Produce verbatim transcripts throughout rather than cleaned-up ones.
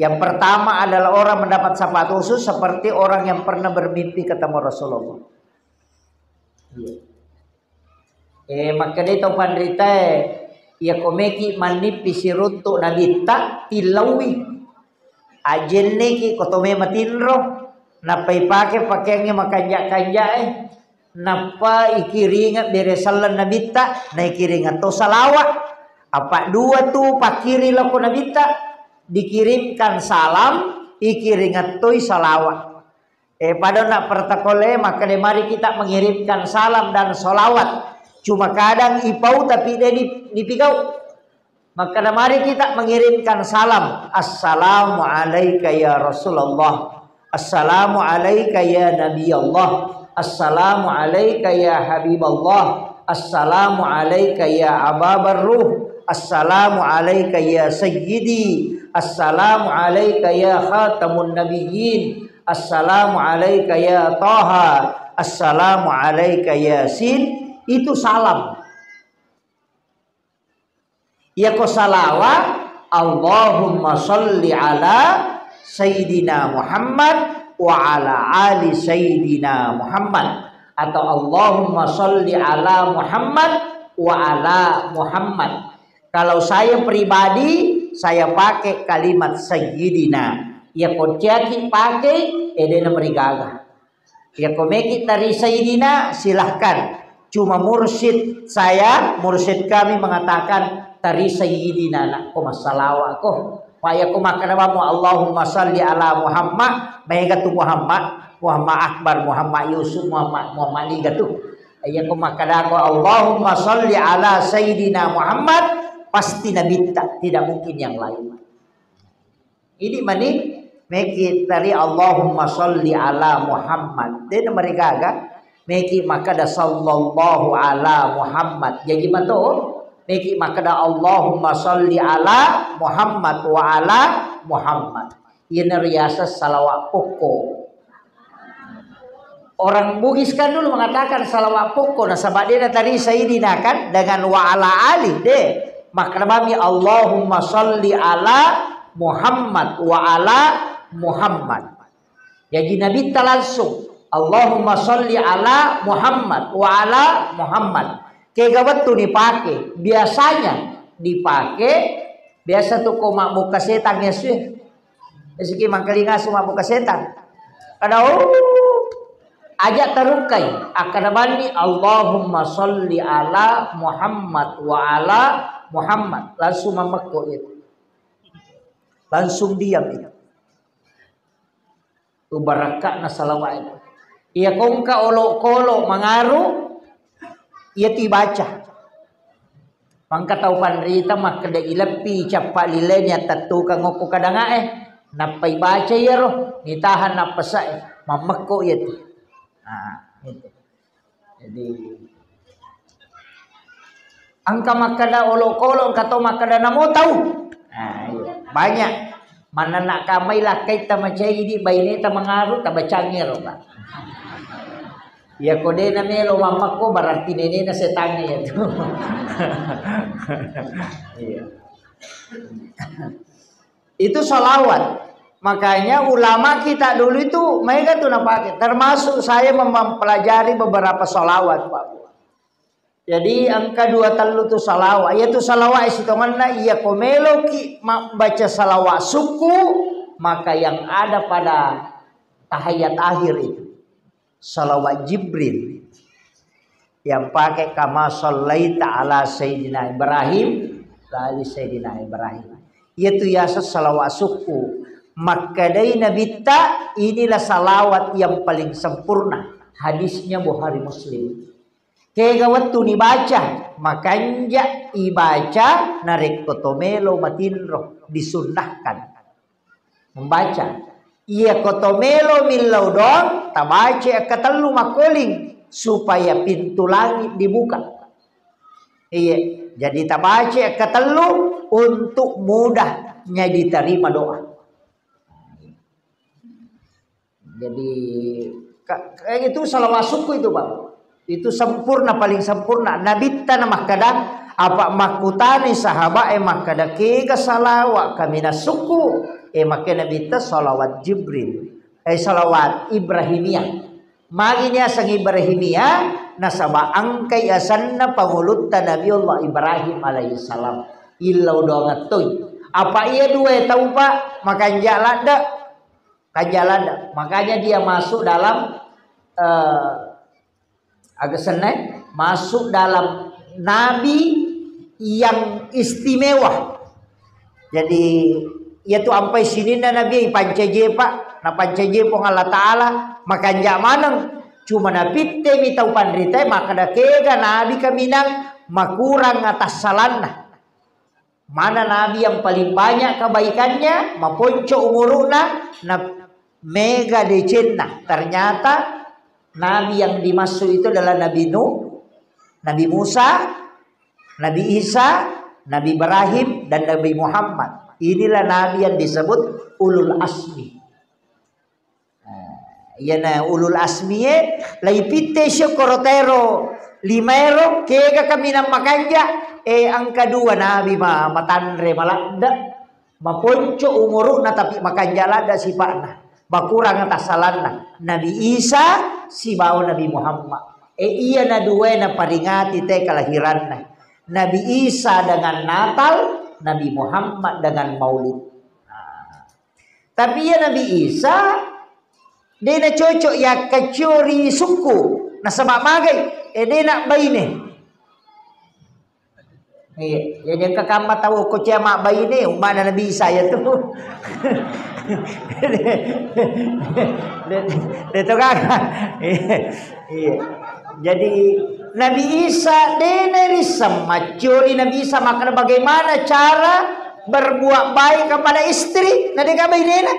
Yang pertama adalah orang mendapat syafaat khusus seperti orang yang pernah bermimpi ketemu Rasulullah. Iya. Eh, makkedai tau panritae, iya ko meki mannippi siruntu nabitta, tillaui. Ajenneki ko to me matinro, nappa ipake pakeangnge makanja-kanjae, nappa ikiringa bere selleng nabitta, naikiringa to salawa. Apa dua tu pakkiri lako nabitta, dikirimkan salam, ikiringa toi salawa. Eh, pada nak protokol, eh, makkeda mari kita mengirimkan salam dan salawat. Cuma kadang ipau tapi dia di-, dipigau. Makkeda mari kita mengirimkan salam. Assalamu alaika ya Rasulullah. Assalamu alaika ya Nabi Allah. Assalamu alaika ya Habib Allah. Assalamu alaika ya Aba Barruh. Assalamu alaika ya Sayyidi. Assalamu alaika ya Khatamun Nabiyyin. Assalamu alaika ya Taha. Assalamu alaika Yasin. Itu salam. Iya ko salawa, Allahumma salli ala Sayyidina Muhammad wa ala ali Sayyidina Muhammad. Atau Allahumma salli ala Muhammad wa ala Muhammad. Kalau saya pribadi, saya pakai kalimat Sayyidina. Iya ko ciaki pakai, eh, de namarigaga. Iya ko meki tari Sayyidina, silahkan. Cuma mursyid saya, mursyid kami mengatakan tari Sayyidina nak ko massalawa ko. Pak iya ko makkeda bamo Allahumma salli ala Muhammad, mega tu Muhammad, Muhammad Akbar, Muhammad Yusuf, Muhammad, Muhammad Liga tu. Iya ko makkeda ko Allahumma salli ala Sayyidina Muhammad, pasti nabitta, tidak mungkin yang lain. Ini mani meki tari Allahumma salli ala Muhammad. De namarigaga meki makkeda sallallahu ala Muhammad. Jaji mato meki makkeda Allahumma salli ala Muhammad wa ala Muhammad. Iyana riaseng salawat pokko. Orang Bugis kan dulu mengatakan salawat pokko, nasaba de natari Sayyidina kan dengan wa ala ali de. Makkeda mami Allahumma salli ala Muhammad wa ala Muhammad. Jaji nabitta langsung Allahumma salli ala Muhammad wa ala Muhammad. Kega wettu dipake? Biasanya dipake biasa tu ko mabbuka setang ya sih. Esiki mangkalinga su mabbuka setang. Kada, oh, aja terukkai. Akkada banni Allahumma salli ala Muhammad wa ala Muhammad. Langsung mamekko itu. Langsung diam itu. Ubarakka'na salawat itu. Iya kongka olokolo mangaru, iya tibaca. Mangka tau panrita makkeda ileppi cappa lileni attettukang okko kadangae. Nappa ibaca iyaro, nitahan nappesae. Mammekko iya tu. Nah, itu. Jadi, engka makkeda olokolo, engka to makkeda namo tau. Nah, iya. Banyak. Manenna kamai lakkai tamacai di baineta mangaru, tabacangi ro, Pak. Iya ko de namelo mammekko, berarti nenena setangnge ya tu. Iya. Itu salawat. Makanya ulama kita dulu itu mega tu napake. Termasuk saya mem-, mempelajari beberapa salawat, Pak. Jadi engka dua tellu tu salawat. Yaitu salawat sitongenna iya ko meloki mabbaca salawat sukku, maka yang ada pada tahiyat akhir itu. Salawat Jibril yang pakai kama sallaita ala Sayyidina Ibrahim, la ali Sayyidina Ibrahim. Iyatu yaseng salawat sukku. Makkedai Nabitta, inilah salawat yang paling sempurna. Hadisnya Bukhari Muslim. Kega wettu nibaca, makanja ibaca narekko to melo matinro, disunnahkan. Membaca. Iya ko to melo millau doang, tabaca akkatellu makkuling supaya pintu langit dibuka. Iya, jadi tabaca akkatellu untuk mudahnya diterima doa. Jadi ka-, ka-, itu salawat sukku itu, Pak. Itu sempurna, paling sempurna. Nabitta na makkada, apa makkutani sahabae makkada, kega salawat kaminang sukku? Eh, makkeda Nabitta salawat Jibril. Eh, salawat Ibrahimiyah. Magi ni aseng Ibrahimiyah, nasaba engkai asenna pangulutta Nabiullah Ibrahim alaihissalam. Illau doangettoi. Apa iya dua tau, Pak, makanja ladde? Kanja ladde. Makanya dia masuk dalam, eh, aga senna, masuk dalam nabi yang istimewa. Jadi, iyatu ampai sininna nabi ipancaje, Pak, napancaje Puang Allah Ta'ala, makanja maneng. Cuma napittemi tau panritae, makkeda kega nabi kaminang makurang atassalanna. Mana nabi yang paling banyak kebaikannya, maponco umuru'na, na mega decenna. Ternyata nabi yang dimaksud itu adalah Nabi Nuh, Nabi Musa, Nabi Isa, Nabi Ibrahim, dan Nabi Muhammad. Inilah nabi yang disebut ulul asmi. Nah, iyana ulul asmie, laipitte sio korotero limaero, kega kaminang makanja, eh, engka dua nabi ma-, matanre maladde, maponco umuru'na tapi makanja ladde sipa'na, makurang tassalanna. Nabi Isa sibawa Nabi Muhammad. Eh, iyana duae naparingati te kelahiranna. Nabi Isa dengan Natal, Nabi Muhammad dengan Maulid. Nah, tapi iya Nabi Isa, de na cocok yakkaciori sukku, nasaba magai, eh, de na baine. Iya, jadi engka kamma tau ko cia ma baine, ummana Nabi Isa ya tu. De, de to gaga. Iya. Jadi Nabi Isa de na risseng macciori Nabi Isa, makana bagaimana cara berbuat baik kepada istri, na de gaga bainena.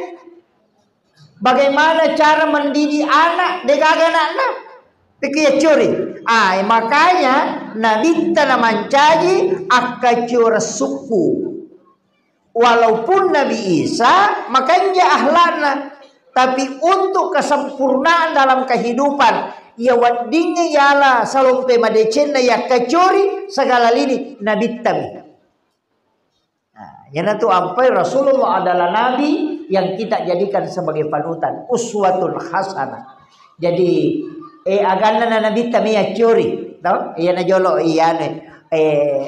Bagaimana cara mendidik anak, de gaga anakna? Teki curi. Ah, makanya Nabitta namancaji akkacioreng sukku. Walaupun Nabi Isa makanja akhlakna, tapi untuk kesempurnaan dalam kehidupan, iya weddingnge yala salompe madecenna yakkaciori segala lini, Nabittami. Nah, iyanatu ampai Rasulullah adalah nabi yang kita jadikan sebagai panutan, uswatun hasanah. Jadi, eh, aganna na Nabitta mi accuri, to? Iyana jolo iyane, eh,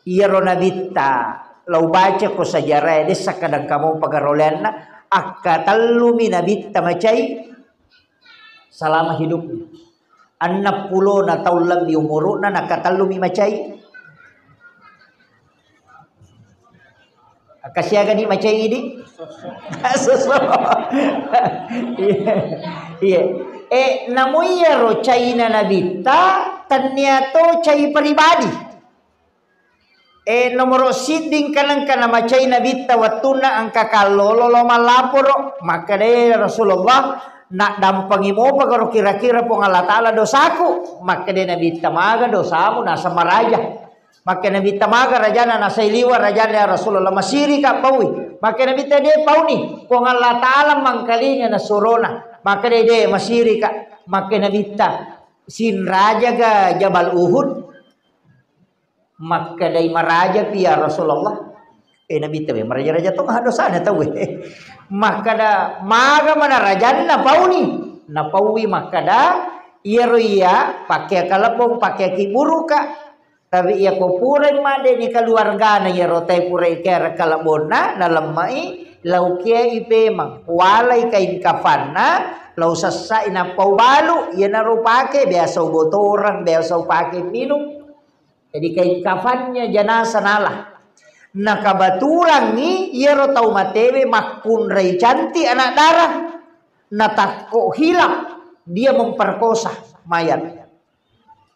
iyaro Nabitta, lau baca ko sejarah, dessa kadang kamu pagaroleanna, akkatellumi Nabitta macai, selama hidupnya. Enneng pulona taung lebbi umuru'na, nakatellumi macai. Akkasiagani macai idi? Susu. Iya. Iya. Eh, namu iyaro caina Nabitta, tennia to cai pribadi. Eh, nomoro sidding kanengka namacai Nabitta wettunna engka kallolo lao mallaporo, makkedai Rasulullah, naddampengi mopa garo kira-kira Puang Allah Ta'ala dosaku. Makkedai Nabitta, maga dosamu, naseng maraja. Makke Nabitta, maga rajana, nasai liwa rajana, ya Rasulullah, masirika paui. Makke Nabitta, de pauni, Puang Allah Ta'ala mangkalinga nasurona. Makkedai, de masirika. Makke Nabitta, sinrajaga Jabal Uhud? Makkedai, marajapi ya Rasulullah. Eh, Nabitta, we, maraja-raja tong ha dosana tauwe. Makkeda, maga mana rajanna pauni? Napaui makkeda, iyaro iya pakkea kalebbong, pakkea kiburuka. Tapi iya ko purai madde ni keluargana iyaro tai purai kera kalebbonna, nalemmai, lau kiai pemang, walai kain kafanna, lau sessai nappa ubalu, iyanaro pake, biasa ubotoreng, biasa upake minung. Jadi kain kafannya jenazah nala. Nah, kebetulangngi iyaro tau matewe makkunrai cantik anak darah. Natakko hilaf, dia memperkosa mayat.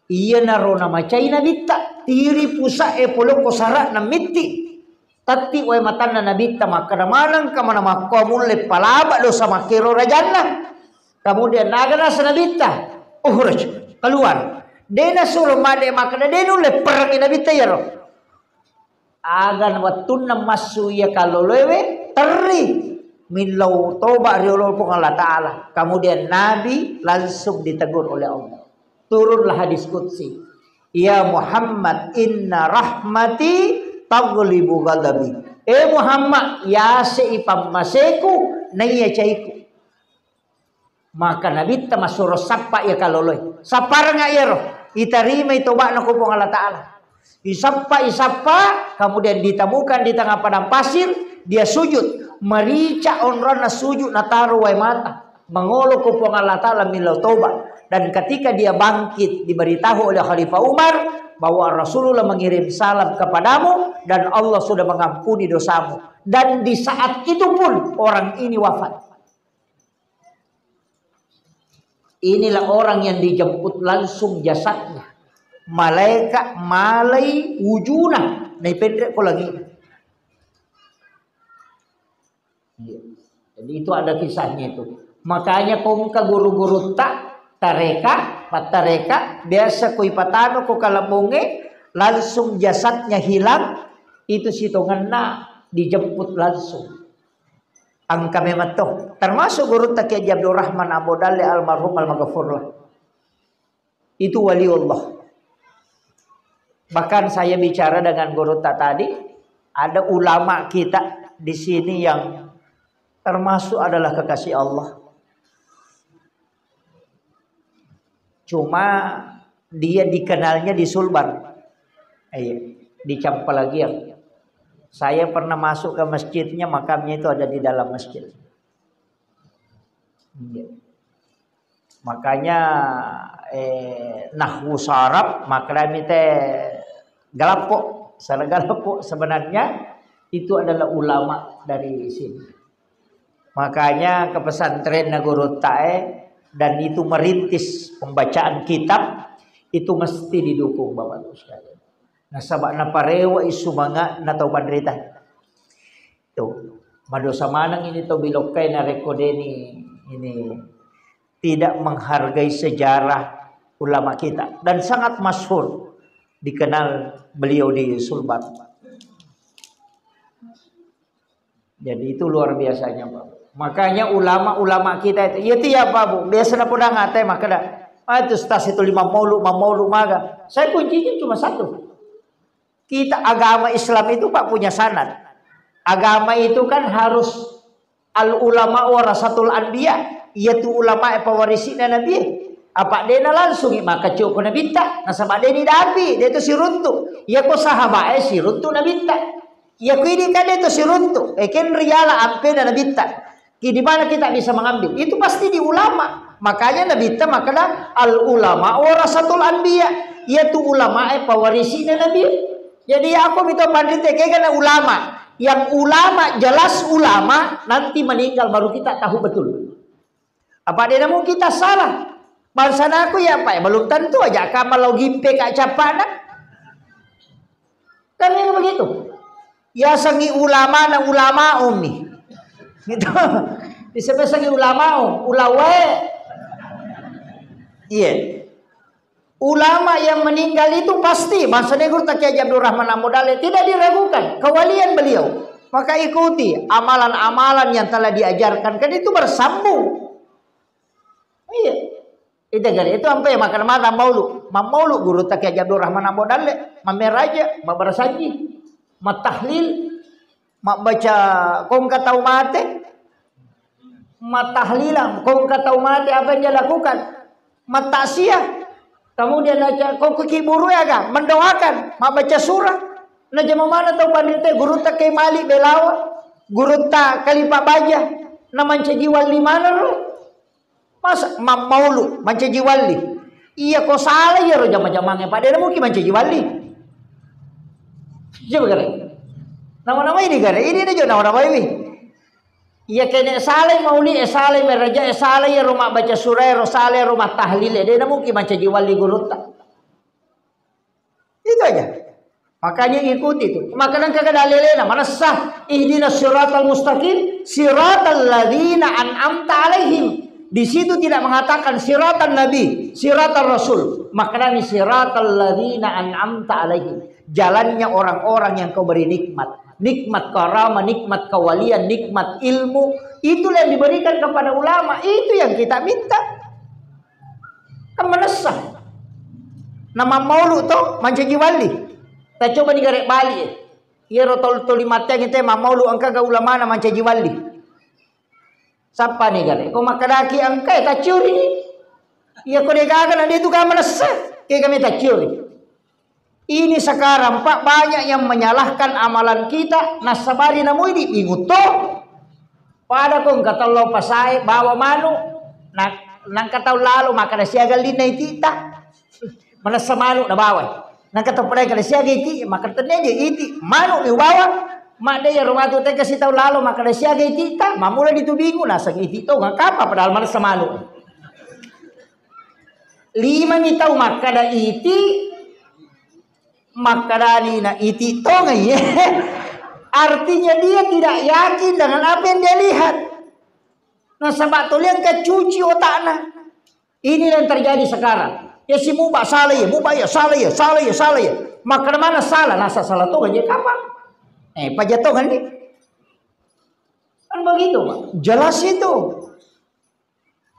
Iyanaro namacai Nabitta, tiri pusa'e polokko sara'na mitti. Tatti wae matanna Nabitta, makkeda, manengka mana makkoa mulle palaba dosa makkero rajanna. Kemudian naga nasa Nabitta, "Ukhruj, keluar." De nasuro madde makkeda, de nulle perangi Nabitta iyaro. Aga wettunna massu iya kalloloewe, terri millau toba riolo Puang Allah Ta'ala. Kemudian Nabi langsung ditegur oleh Allah. Turunlah hadis qudsi. "Ya Muhammad, inna rahmati taghlibu ghadabi." "Eh Muhammad, yase i pammaseku, naiya caiku." Maka Nabitta massuro sappa iya kaloloe. Sapparengnga iyaro, itarimai toba'na ko Puang Allah Ta'ala. Isappa, isappa, kemudian ditemukan di tengah padang pasir, dia sujud. Merica onronna sujud, nataro wae mata. Mangolo ko Puang Allah Ta'ala millau toba. Dan ketika dia bangkit, diberitahu oleh Khalifah Umar bahwa Rasulullah mengirim salam kepadamu dan Allah sudah mengampuni dosamu. Dan di saat itu pun orang ini wafat. Inilah orang yang dijemput langsung jasadnya. Malaikat malai wujuna, naipenre ko langi. Iya. Jadi itu ada kisahnya itu. Makanya ko engka guru-gurutta tareka, pattareka, biasa ko ipatano ko kalembungnge, langsung jasadnya hilang, itu sitongenna dijemput langsung. Engka memang to. Termasuk gurutta Kiai Haji Abdul Rahman Ambo Dalle almarhum almaghfurlah. Itu waliullah. Bahkan saya bicara dengan gurutta tadi, ada ulama kita di sini yang termasuk adalah kekasih Allah. Cuma dia dikenalnya di Sulbar. Iya, di Campalagiang. Saya pernah masuk ke masjidnya, makamnya itu ada di dalam masjid. Iya. Makanya, eh, nahwu sarap, maknanya te galappo, sala galappo sebenarnya itu adalah ulama dari sini. Makanya ke pesantren Nagoro Tae dan itu merintis pembacaan kitab itu mesti didukung Bapak Ibu sekalian. Nasaba naparewa sumanga'na tau panrita. Tuh, madosa maneng ini tau bilokkai narekko deni ini tidak menghargai sejarah ulama kita dan sangat masyhur dikenal beliau di Sulbar. Jadi itu luar biasanya, Pak. Makanya ulama-ulama kita itu, iya tiap, Pak, Bu, biasa na podang ate makkeda, "Ah, itu ustaz itu lima maulu, lima maulu maga." Saya kuncinya cuma satu. Kita agama Islam itu, Pak, punya sanad. Agama itu kan harus al ulama warasatul anbiya, iyatu ulama e pawarisina nabi. Apa dena langsung maka coko nabitta, nasaba deni dapi, de itu siruntu. Iya ko sahabat e siruntu nabitta. Iya ko ini kan itu siruntu. Eh, ken riala ampena nabitta. Ki-, di mana kita bisa mengambil? Itu pasti di ulama. Makanya nabitta makkeda al ulama warasatul anbiya. Iyatu ulama e pawarisina nabi. Jadi aku mito pandite kegana ulama. Yang ulama jelas ulama nanti meninggal baru kita tahu betul. Apa dia namu kita salah? Bangsa naku ya Pak, belum tentu aja kamu lo gipe kak capana. Kan ini begitu. Ya sangi ulama na ulama umi. Gitu. Bisa sangi ulama ulawe. Iya. Ulama yang meninggal itu pasti, maksudnya guru Kiai Haji Abdul Rahman Ambo Dalle tidak diragukan kewalian beliau. Maka ikuti amalan-amalan yang telah diajarkan, kan itu bersambung. Iya. Itu kan itu ampe makan mata maulu, mammaulu guru Kiai Haji Abdul Rahman Ambo Dalle, mammeraja, mabbarasanji, mattahlil, mabbaca kongka tau mate, mattahlilang, kongka tau mate apa yang dia lakukan? Mattaksiah. Kemudian aja kongka kiburu ya kan, mendoakan, mabaca surah. Nah, jama mana tau pandite guru Kiai Malik Belawa, guru ta Kalipa Baja, na mancaji wali mana ro? Masa mammaulu mancaji wali? Iya ko salah iya ro jama-jamange pada mungkin mancaji wali. Coba kare. Nama-nama ini kare, ini aja nama-nama ini. Iya kene salai mauli e, salai meraja e, salai ro mabbaca surah e, ro salai ro mattahlil e, de na mungkin mancaji wali gurutta. Itu aja. Makanya ikuti itu. Maka nang kagak dalilena manessa ihdinas siratal mustaqim siratal ladzina an'amta alaihim. Di situ tidak mengatakan siratal nabi, siratal rasul. Maknanya siratal ladzina an'amta alaihim. Jalannya orang-orang yang kau beri nikmat. Nikmat karama, nikmat kawalian, nikmat ilmu. Itulah yang diberikan kepada ulama. Itu yang kita minta. Kan manessa. Nama maulu to mancaji wali. Tak coba digare bali. Iyaro tol-, toli matteang ite mammaulu engkaga ulamana mancaji walli. Sappani gare. Ko makkedaki engka e tacciori. Iya ko degaga na de tu ga manessa. Kega me tacciori. Ini sekarang, Pak, banyak yang menyalahkan amalan kita, nassabari namui di bingung to. Pada ko engka tello pasae bawa manu, na-, nangka tau lalo makkeda siaga linna itita. Manessa manu na bawai. Nangka tau padai kada siaga iti, makkeda tennia je iti, manu mi ubawa. Madde ya rumah tu tega si tau lalo makkeda siaga itita, mamula ditubingu naseng iti to ngakapa padahal manessa manu. Lima mi tau makkeda iti, makkedani na iti tongai. Artinya dia tidak yakin dengan apa yang dia lihat. Nasaba toliang kecuci otakna. Ini yang terjadi sekarang. Ya si muba salah ya, muba ya salah ya, salah ya, salah ya. Makkeda mana salah, nasa salah tongai je kapang. Eh, pajatongan nih. Kan begitu, Pak. Jelas itu.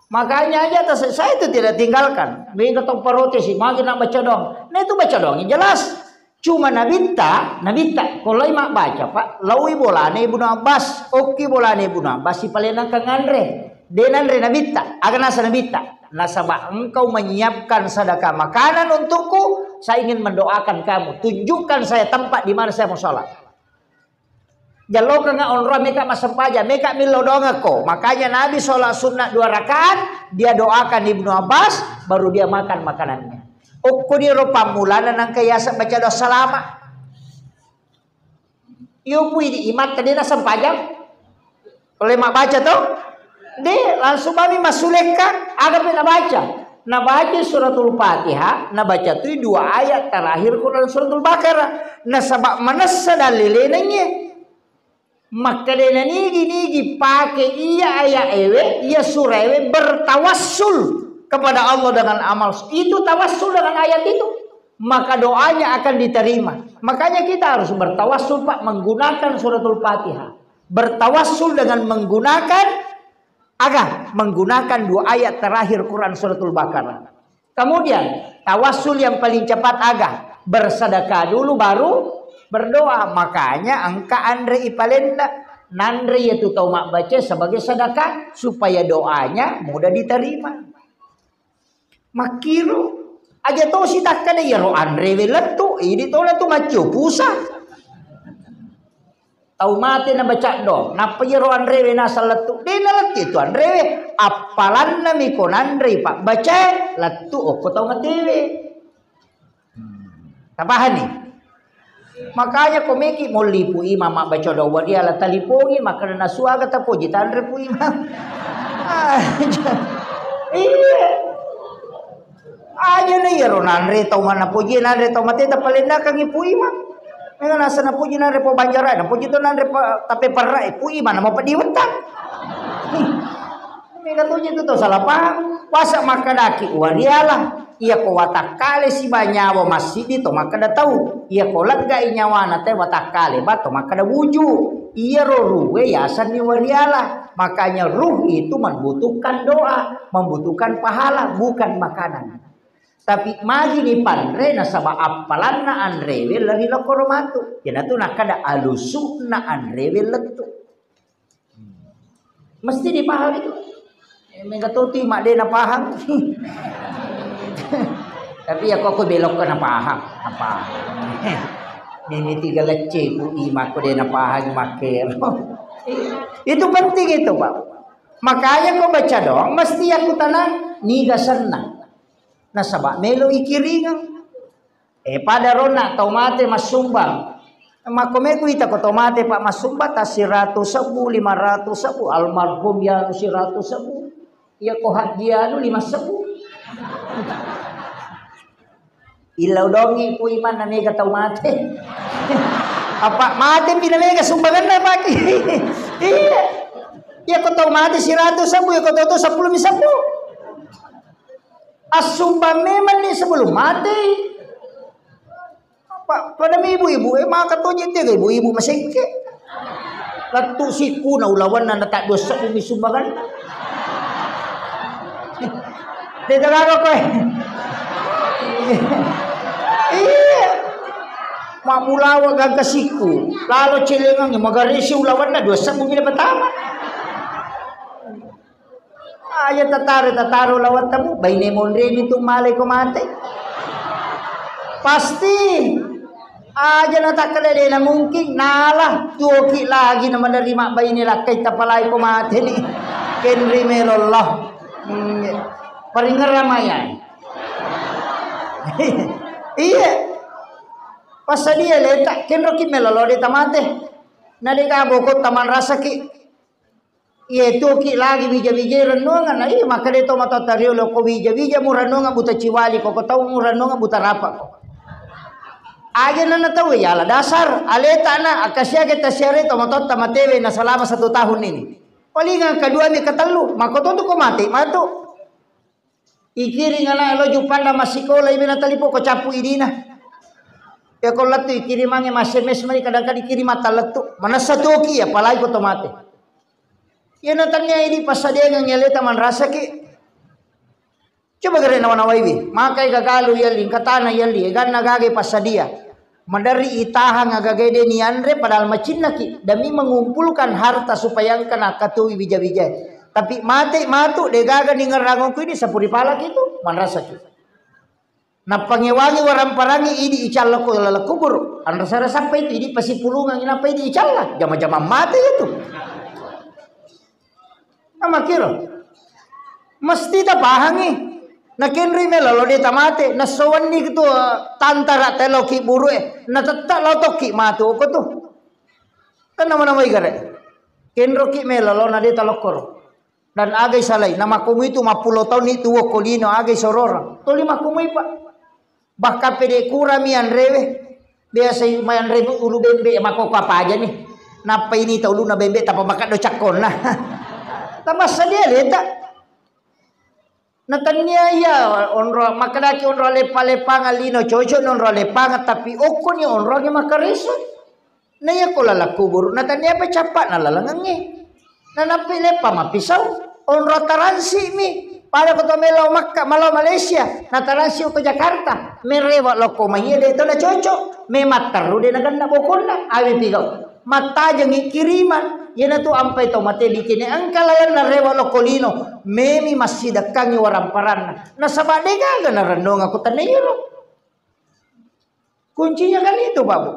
Makanya aja tas-, saya itu tidak tinggalkan. Mega tau protes, magi nak baca doang. Nah, itu baca doang yang jelas. Cuma nabitta, nabitta, ko lai mabbaca, Pak, laui bolana Ibnu Abbas, okki bolana Ibnu Abbas, sipalenakang anre. De nanre nabitta, aga nasa nabitta. Nasaba engkau menyiapkan sedekah makanan untukku, saya ingin mendoakan kamu. Tunjukkan saya tempat di mana saya mau sholat. Jallokengnga onrong meka massempajang, meka millau doangekko. Makanya Nabi sholat sunnah dua rakaat, dia doakan Ibnu Abbas, baru dia makan makanannya. Okkoniro pammulana nangka yaseng baca doa salama. Iyo pui di imatta de nasempajang. Oleh mak baca to? De, langsung mami massulekka, aga pe nabaca. Nabaca suratul Fatihah, nabaca tu dua ayat terakhir Quran suratul Baqarah. Nasaba manessa dalilena iye. Makkedena nigi-nigi pake iya ayat ewe, iya surah ewe bertawassul kepada Allah dengan amal. Itu tawassul dengan ayat itu. Maka doanya akan diterima. Makanya kita harus bertawassul, Pak, menggunakan suratul Fatihah. Bertawassul dengan menggunakan Aga, menggunakan dua ayat terakhir Quran suratul Baqarah. Kemudian, tawassul yang paling cepat aga, bersedekah dulu baru berdoa. Makanya engka anre ipalenna, nanre yatu tau mabbaca sebagai sedekah supaya doanya mudah diterima. Makkiro. Aja tosi takkeda iyaro anrewe lettu, idi tona tu maccio pusa. Tau mate na baca do, nappa iyaro anrewe naseng lettu. De nalettu tu anrewe, appalanna mi ko nanrei pabbacae lettu okko tau matewe. Tapahani? Makanya ko meki molli Pu Imam mabbaca doa wadiala talipongi, makkeda nasuaga tapoji tanre Pu Imam. Iya. Aja na iyaro nanre tau mana poji nanre tau mate tapalennakang Pu Imam. Mega nasa napoji nanre po banjara, napoji to nanre pa, tape perra, Pu Imam nama pediwettang. Mega toji tu tau salah paham. Wasa makkedaki wadiala. Iyako watakkale siba nyawa massiddi to makkeda tau, iyako leggai nyawana te watakkale ba to makkeda wuju. Iyaro ruwe yasenni wariala. Makanya ruh itu membutuhkan doa, membutuhkan pahala, bukan makanan. Tapi magi ni panre nasaba appalanna anrewe lari lokoro matu. Iyanatu nakkeda alusu'na anrewe lettu. Mesti dipahami tu. Eh, mega to tu mak de napaham. Tapi ya kok belok ke napaham, napaham. Mimi tiga lecce ku ima ko de napaham makkero. Itu penting itu, Pak. Makanya ko baca doang mesti aku tenang, niga senang. Nasaba melo ikiringang. Eh, pada ronna tau mate massumbang. Makko megu ita ko tau mate, Pak, massumbang ta siratu sebbu, lima ratu sebbu, almarhum yanu siratu sebbu. Iya ko hajji anu lima sebbu. Illau dongi Pu Imam na mega tau mate. Apa mate pi na mega sumbanganna, Pak? Iya. Iya ko tau mate siratu sebbu, iya ko tau tu seppulo mi sebbu. Assumbang memang ni sebelum mati. Apa, pada ibu-ibu, eh, maka to je tega ibu-ibu masengke. Lettu sikku na ulawanna na tak dua sebbu mi sumbangan. Tega laro koe. Iya. Mabbulawa gangka sikku, lalo celengang, magaresi ulawanna dua sebbu mi napatama. Aja tataro, tataro lawattamu, baine monreni tu malai ko mate. Pasti aja natakkeda de na mungkin, nala tuoki lagi na menerima baine lakkai tapalai ko mate ni. Kenri melollah. Hmm, paringerra mayai. Iya. Passadia leta, kenroki melolo de tamate. Na de gaboko tamanrasaki. Iye tuoki lagi wija-wijai rennuangan, na iya makkeda to matotta riolo ko wija-wija mu rennuangan buta ciwali ko, ko tau mu rennuangan buta rapa ko. Aja na tau yala dasar, aleta na, akkasiake tasiare to matotta matewe na selama satu tahun ini. Palingan kedua mi ketellu, mako to tu ko mate, matu. Ikiring ana lo Jupanda massikola, ibe na talipo ko cappu idina. Ya ko lettu ikirimangnge ma S M S mani, kadang-kadang ikiring mata lettu. Manessa tuoki ya, apalagi ko to mate. Iya na tania idi passadiangang yaleta manrasaki. Coba gare nawa-nawaiwi, makai gagalu yalli, engka tana yalli, eganna gagai passadia. Maderri itahang agagai de nianre padahal macinnaki demi mengumpulkan harta supaya engka nakkatui wija-wija. Tapi mate matu de gaga ningerrangku ini sapuri palaki tu manrasaki. Nappangewangi waramparangi idi icallako laleng kubur. Anrasa-rasa apa itu idi pasipulungang, inapa idi icalla? Jama-jama mate itu. Amakiro. Mesti tapahangi. Nakenroi melolo de tamate, nassowanni tu tantara teloki burue, natetta lotokki matu ko tu. Kan nama-namai gare. Kenroki melolo na de talokkoro. Dan agai salai, namakkomu itu mappulo taunni tuo ko lino, agai sororang. Toli makkomu ipa. Bahkan pede kurami anrewe. Biasa mai anre ulu bembe, makoko apa aja nih. Nappa ini tau uluna bembe tapa makat do cakkonna. Tamassa dia leta. Natania iya onro, makkedaki onro leppa-leppang lino cocok onro leppang, tapi okkoni onro ge makareso. Na iya ko laleng kuburu, na tania apa cappa na lalengengnge. Na nappi leppa mappisau, onro taransi mi. Pada ko to melo Makka, malo Malaysia, na taransi ko Jakarta. Merewa lokko mai de to na cocok. Me matteru de na ganna bokonna, awi pigau. Mattajengi kiriman, iyanatu ampai to mate bikini engka lalenna rewa lokko lino. Memi massidekkangi waramparanna. Nasaba de gaga na rennonga ko taniro. Kuncinya kan itu, Pak Bu.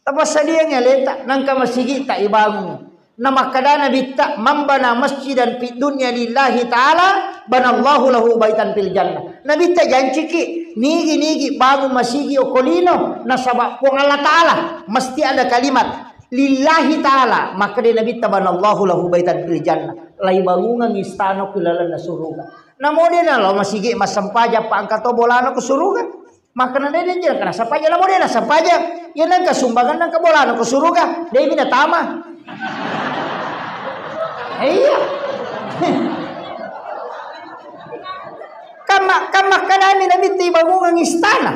Tapassadiangngi aleta, nangka masigitta ibangung. Namakkadana Nabitta, "Man bana masjidan fid dunya lillahi ta'ala, banallahu lahu baitan fil jannah." Nabitta janciki, nigi-nigi bangung masigi okko lino, nasaba Puang Allah Ta'ala, mesti ada kalimat, "Lillahi ta'ala," makkeda Nabitta, "Banallahu lahu baitan fil jannah." Laibangungang istana ku lalenna suruga. Namo de nalo masigi massempajang, pa engka to bolana ku suruga. Makkeda de, de, de, kana sampaja, namo de na sampaja. Iya nengka sumbangan nengka bolana ko suruga. De mi natama. Iya. Kamma, kamma kadami Nabitta ibangungang istana.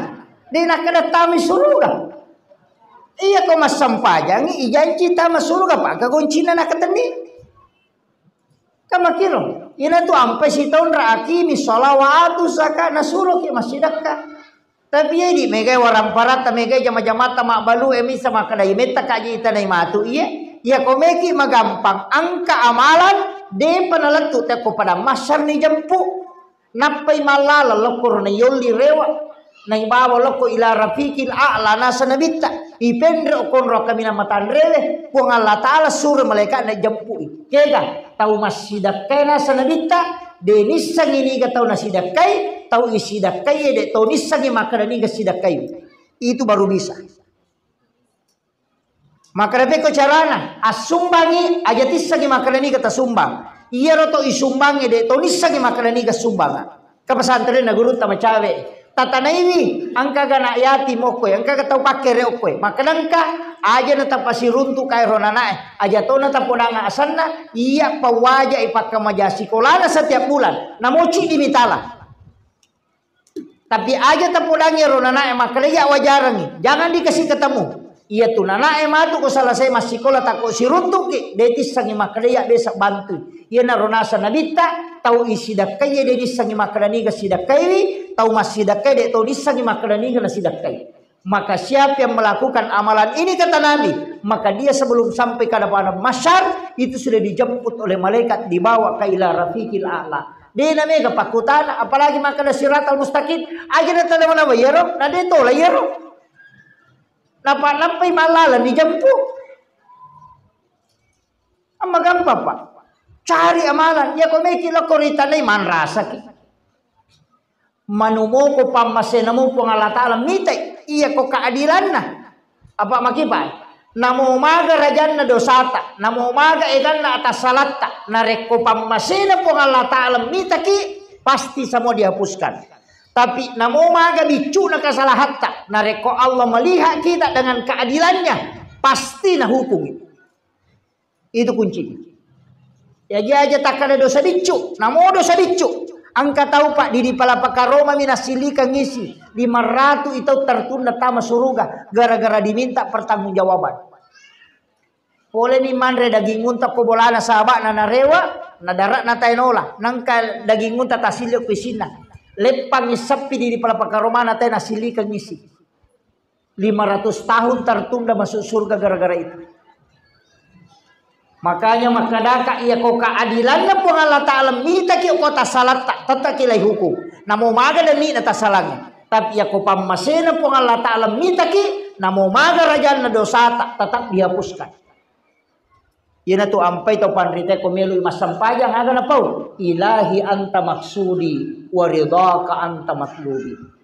De nakkeda tama suruga. Iya ko massampajangi, ijanci tama suruga, pa engka goncina nakatenni. Kamakiro, inatu ampai sitaung ra akimi sholawatu zaka nasuroki massidakka. Tapi iya idi megai waramparatta, megai jama-jamatta mabbalu e misa makkeda imetta kaji itanai matu iye. Iya ko meki magampang angka amalan depa nalettu tekko pada massarni jempu. Nappai mallala lokkoro naiyolli rewa, naibawa lokko ila rafiqil a'la nasa Nabitta, ipenre okkonro kaminang matanrewe, Puang Allah Ta'ala suro malaika'na jempui. Kega tau massidakkai nasa Nabitta, de nissengi niga tau nasidakkai, tau isidakkai de tau nissengi makkeda niga sidakkai. Itu baru bisa. Makkeda pekko carana, assumbangi aja tissengi makkeda niga tasumbang. Iyaro to isumbangi de to nissengi makkeda niga sumbanga. Ke pesantren na gurutta macawe. Tatanaiwi, engkaga anak yatim okkoe, engkaga tau pakkere okkoe. Makkeda engka, aja na tapasiruntu kaero nanae, aja to na tapodanga asenna, iya pawaja ipakkamaja sikolana setiap bulan. Namoci dimitala. Tapi aja tapodangi ero nanae makkeda iya wajarangi, jangan dikasih ketemu. Iya tu nanae matu ko selesai massikola takko siruntuki, de tissengi makkeda iya besa bantui. Iyanaro nasa Nabitta, tau isidakkai de nissengi makkeda niga sidakkaiwi, tau massidakkai de tau nissengi makkeda niga nasidakkai. Maka siapa yang melakukan amalan ini, kata Nabi, maka dia sebelum sampai ke padang mahsyar itu sudah dijemput oleh malaikat, dibawa ke ila rafiqil a'la. De' namega pakkutana, apalagi makkeda siratal mustaqim. Aja na tala manawa iyaro, na de' tola iyaro. Napa nappai mallaleng dijemput. Amma gampang, Pak. Cari amalan. Iya ko meki lokko ritanai manrasaki. Manumoko pammasena mu Puang Allah Ta'ala mitai. Iya ko keadilanna. Apa makipai? Namo maga rajanna dosata, namo maga eganna atassalatta, narekko pammasena Puang Allah Ta'ala mitaki, pasti semua dihapuskan. Tapi namo maga biccuna kesalahatta, narekko Allah melihat kita dengan keadilannya, pasti nahukungi. Itu kunci. Ya, aja takkada dosa biccu, namo dosa biccu. Engka tau, Pak, di, di Palapa Karoma mi nassilikang isi, lima ratu itau tertunda tama suruga gara-gara diminta pertanggungjawaban. Pole ni manre daging unta ko bolana saba'na narewa, nadara na taenola. Nangka daging unta tasilio ko isinna. Leppang issappi di, di Palapa Karoma na tae nassilikang isi. Lima ratus tahun tertunda masuk surga gara-gara itu. Makanya makkadaka, iya ko keadilanna Puang Allah Ta'ala mitaki ko tasalatta, tetap kilai hukum. Namo maga demi na tasalangi. Tapi iya ko pammasena Puang Allah Ta'ala mitaki, namo maga rajanna dosata, tetap dihapuskan. Iyanatu ampai tau panrita ko meloi massempajang, aga napau? Ilahi anta maksudi wa ridhaka anta matlubi.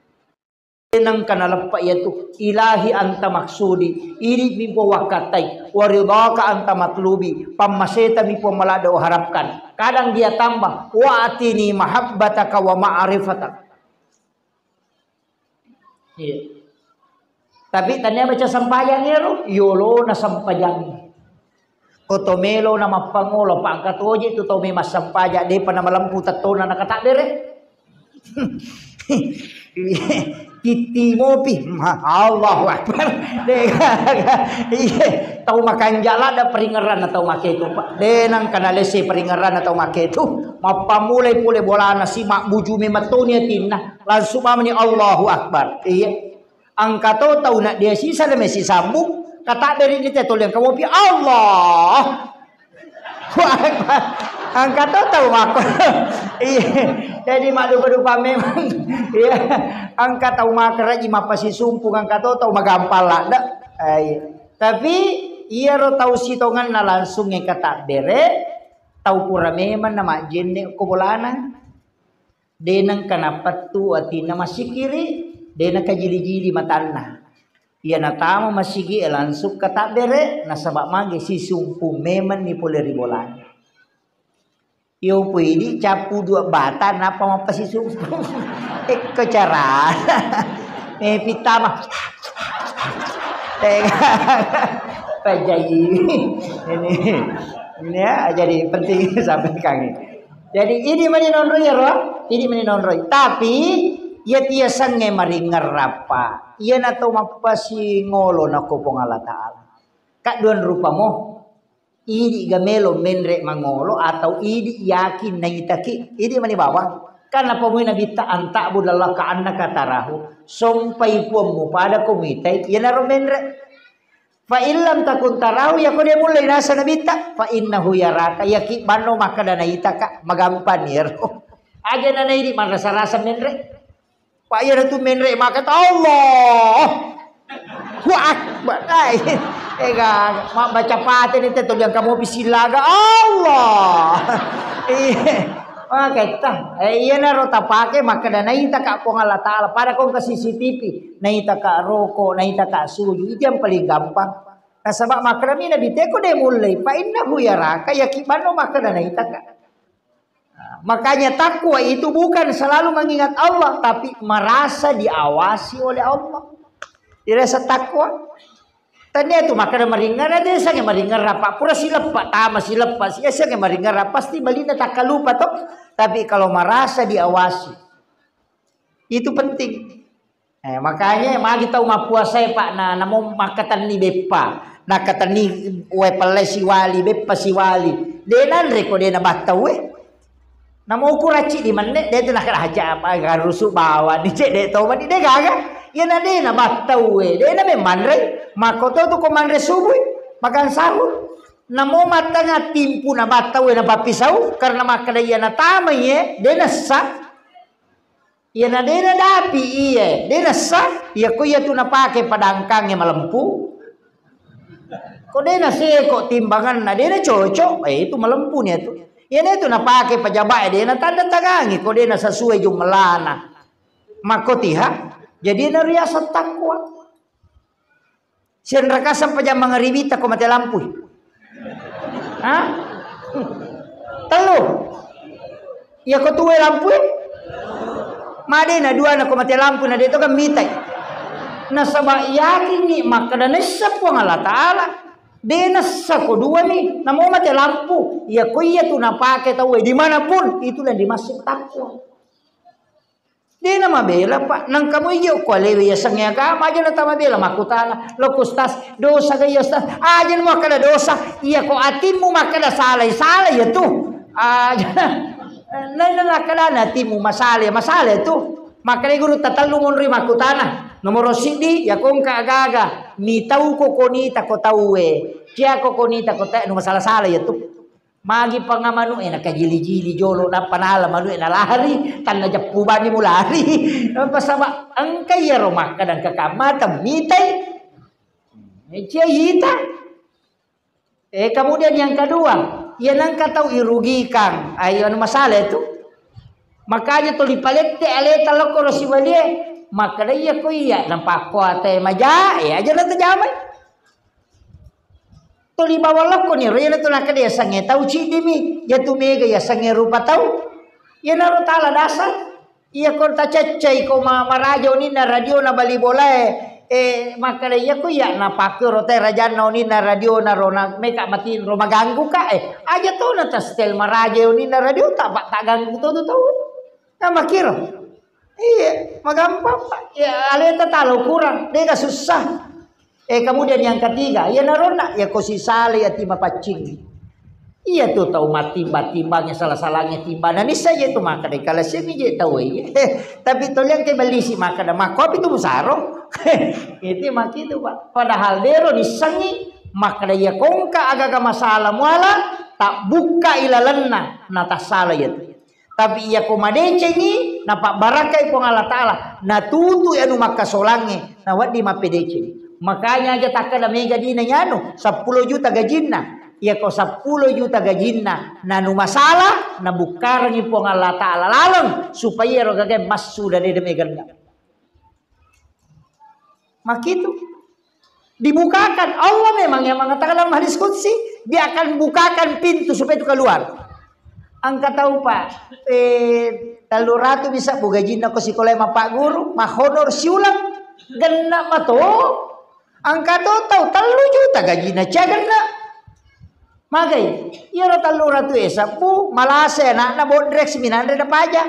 Nengka naleppa iyatu, ilahi anta maksudi, idi mi Puang wakkattai, wa ridhaka anta matlubi, pammaseta mi Puang maladde uharapkan. Kadang dia tambah, wa atini mahabbataka wa ma'rifatak. Iya. Tapi tania baca sempajang ero, yolona sempajang. Ko to melo na mappangolo, pangka toje tu tau memang sempajang, depa na malempu tettona na katabbere. Titti mopi, ma-, Allahu Akbar. De gaga. Iya, tau makanja ladda peringeranna tau maketu, Pak. De nangka nalesse peringeranna tau maketu. Mappamulai pole bolana si mabbuju memettoni atinna. Langsung mamani Allahu Akbar. Iya. Engka to tau na dia sisa de mesi sambung. Katabbere ni te toliang kamopi. Allah. Wah, engka to tau mako. Iya. Jadi maddupa-dupa memang. Iya. Engka tau makaraji mappasisumpung, engka to tau magampang ladde. Eh, iya. Tapi iyaro tau sitongenna langsung e katabbere, tau pura memang na majjenne ko bolana. De nengka napettu atinna massikiri, de nakajili-jili matanna. Iya natama masigi e langsung katabbere, nasaba magi sisumpung memenni pole ri bolana. Iyo pui idi cappu dua bata, napa mappasisumpung? Ekko cara. Eh, pitama. Eh, pajai. Ini, ini ya, jadi penting sampaikan. Jadi, idi mani nonroi ero, idi mani nonroi. Tapi, iya tiasengnge maringerrappa. Iya nato mappasingolo nako Puang Allah Ta'ala. Kadduan rupamo, idi ga melo menre mangolo atau idi yakin naitaki, idi mani bawang. Kan napamui Nabitta, "Anta'budallaha ka'annaka tarahu." Sompai puammu pada ko muitai, iyanaro menre. "Fa illam takun tarahu," yako de mullei nasa Nabitta, "fa innahu yaraka," yaki banno makkeda naitaka, magampang iyaro. Aja nanaidi marasa-rasa menre. Pak, iyaro tu menre makkeda, Allah. Wa akbar. Ai, ega, ma-, baca pate ni te toliang kamu bisillaga. Allah. Iya. Maketta. Eh, iyanaro tapake makkeda naitaka Puang Allah Ta'ala. Pada kongka C C T V. Naitaka roko, naitaka suju. Itu yang paling gampang. Nasaba makkeda mi Nabi teko de mullei. Fa innahu yaraka, yaki banno makkeda naitaka. Nah, makanya takwa itu bukan selalu mengingat Allah, tapi merasa diawasi oleh Allah. Dirasa takwa. Tania tu makkeda maringerra, de sange maringerra, Pak. Pura sileppa, tama sileppa, si-, sange maringerra, pasti balinna takkalupa to. Tapi kalau merasa diawasi, itu penting. Eh, makanya magi tau mappuasae, Pak, na, namo makkatenni beppa, nakkatenni wae pellai siwali, beppa siwali. De nanre ko de nabattau e. Namo ukuracci di menne, de tu nakaraja apa, garusu bawang ni cek de to mani de gaga. Iyana dena battauwe, dena memmanre, makkoto tu ko manre subui, makan sahur. Namo mattenga timpu na battauwe na pappisau, karena makkeda iyana tamai e, dena sa. Iyana dena dapi iye, dena sa, iya ko iya tu napake padangkangnge malempu. Ko dena seko timbanganna, dena cocok, eh, itu malempu ni tu. Iyana tu napake pejabat e, dena tanda tangangi, ko dena sesuai jumlahna. Makkotiha, jadi na riaseng takwa. Senrakasang pajang mangaribita ko mate lampui. Ha? Tellu. Iya ko tuwe lampui? Madena duana ko mate lampu na deto kan mitai. Nasaba yakinni makkeda nessa Puang Allah Ta'ala. De nessa ko dua ni, namo mate lampu. Iya ko iya tu napake tauwe dimanapun, itulah dimaksud takwa. Dena mabela, Pak. Nangka mo iyo ko alewe yasengnge agama, aja na tamabela makkutana. Lo ku Ustaz, dosa ga iya Ustaz? Aja na makkeda dosa. Iya ko atimmu makkeda salai, salai ya tu. Aja. Nai na nakkeda na atimmu masale, masale tu. Makkeda guru tatellu monri makkutana. Nomoro siddi, ya ko engka agaga. Mitau ko konita ko tauwe. Cia ko konita ko tauwe, nu masala-sala ya tu. Magi panga manu'e nakajili-jili jolo, nappa nala manu'e nalari, tanna jeppu bani mulari. Pasaba engka iyaro makkeda engka kamma temmitai. Cia ita. Eh, kemudian yang kedua, iya nengka tau irugikan. Ayo, anu masalah itu. Makanya tuli palette aleta lokko ro sibalie. Makkeda iya ko iya, napakko ate maja, eh, aja na tajamai. Tuli bawang lokko ni ro, iyana tu nakkeda yasengnge tau ciddimi, iya tu mega yasengnge rupa tau. Iyanaro tala dasar. Iya ko taceccai ko ma-, maraja uninna radio na bali bolae, eh, makkeda iya ko iya napakkero te rajanna uninna radio na ro na meka matinro maganggu ka, eh, aja to na ta setel maraja uninna radio ta, ta ganggu to tu tau. Nah, makkiro. Iya, magampang, Pak. Ya, aleta talo kurang, dega susah. Eh, kemudian yang ketiga, iya naronna, ya ko sisale ati mapaccing. Iya tu tau mattimba-timbangnge, salah-salahnya timbanna. Nissa je tu makkeda, kala semi je tau iya. Tapi toliang ke bellisi makkeda, makkopi tu musaro. Itu makkitu, Pak. Padahal dero nissengi, makkeda iya kongka agaga masalah muala, tak bukka ilalenna, na tassala iya tu. Tapi iya ko madecengi, napabbarakkai Puang Allah Ta'ala, natutui anu makkasolangnge, nawedding mappedeceng. Makanya aja takkeda mega dina yanu, seppulo juta gajinna. Iya ko seppulo juta gajinna, nanu masalah, nabukkarengi Puang Allah Ta'ala laleng, supaya ero gagae massu dade de meganna. Makkitu. Dibukakan. Allah memang yang mengatakan dalam hadis qudsi, Dia akan bukakan pintu supaya itu keluar. Engka tau, Pak, eh, tellu ratu bisa bu gajinna ko sikola mapagguru, mahonor siulang, genna mato. Engka to tau tellu juta gajinna, cia genna. Magai, iyaro tellu ratu e sabbu, malasa anakna bodrek siminanre na paja.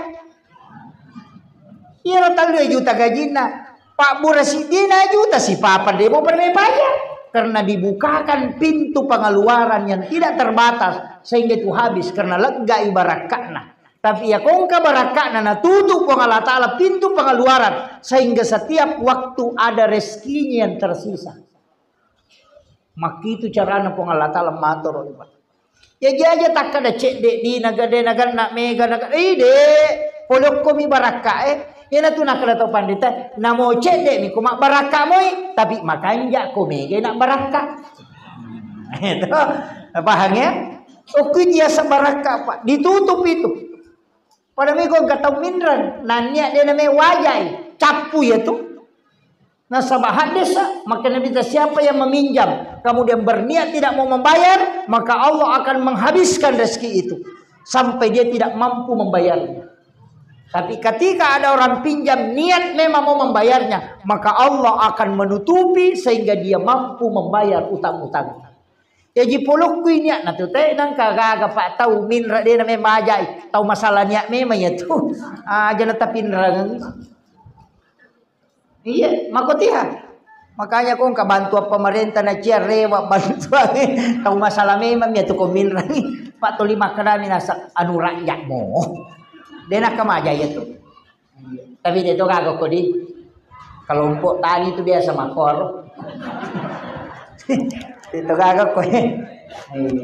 Iyaro tellu juta gajinna, pabbura siddina juta sipapa demo pernah paja. Karena dibukakan pintu pengeluaran yang tidak terbatas sehingga itu habis karena lega ibarakatna. Tapi ya kongka barakatna natutup Puang Allah Ta'ala pintu pengeluaran sehingga setiap waktu ada rezekinya yang tersisa. Makkitu carana Puang Allah Ta'ala matoro iba. Ya jaja takkada cedde di naga de naga na mega naga ide polokko mi barakka e. Iyana tu nakkada tau pandita namo cedde mi ko mabbarakka moi tapi makanja ko mega na barakka. Itu paham ya? Okui dia sebarakka apa? Ditutup itu. Pada mego engka tau minreng, nannia de name wajai, cappu ya tu. Nasaba hadis, maka Nabi ta, siapa yang meminjam, kemudian berniat tidak mau membayar, maka Allah akan menghabiskan rezeki itu sampai dia tidak mampu membayarnya. Tapi ketika ada orang pinjam niat memang mau membayarnya, maka Allah akan menutupi sehingga dia mampu membayar utang-utang. Jaji polokku ini nak natu te nangka gaga pak tau minra de name majai tau masalah niat memang ya tu. Aja na tapinrang. Iya, makotiha. Makanya ko engka bantuan pemerintah na cia rewa bantuan tau masalah memang ya tu ko minrang. Pak toli makkedami nasa anu rakyat mo. De naka majai ya tu. Tapi de to gaga ko di. Kelompok tani itu biasa makor. Itu gaga koe. Iya.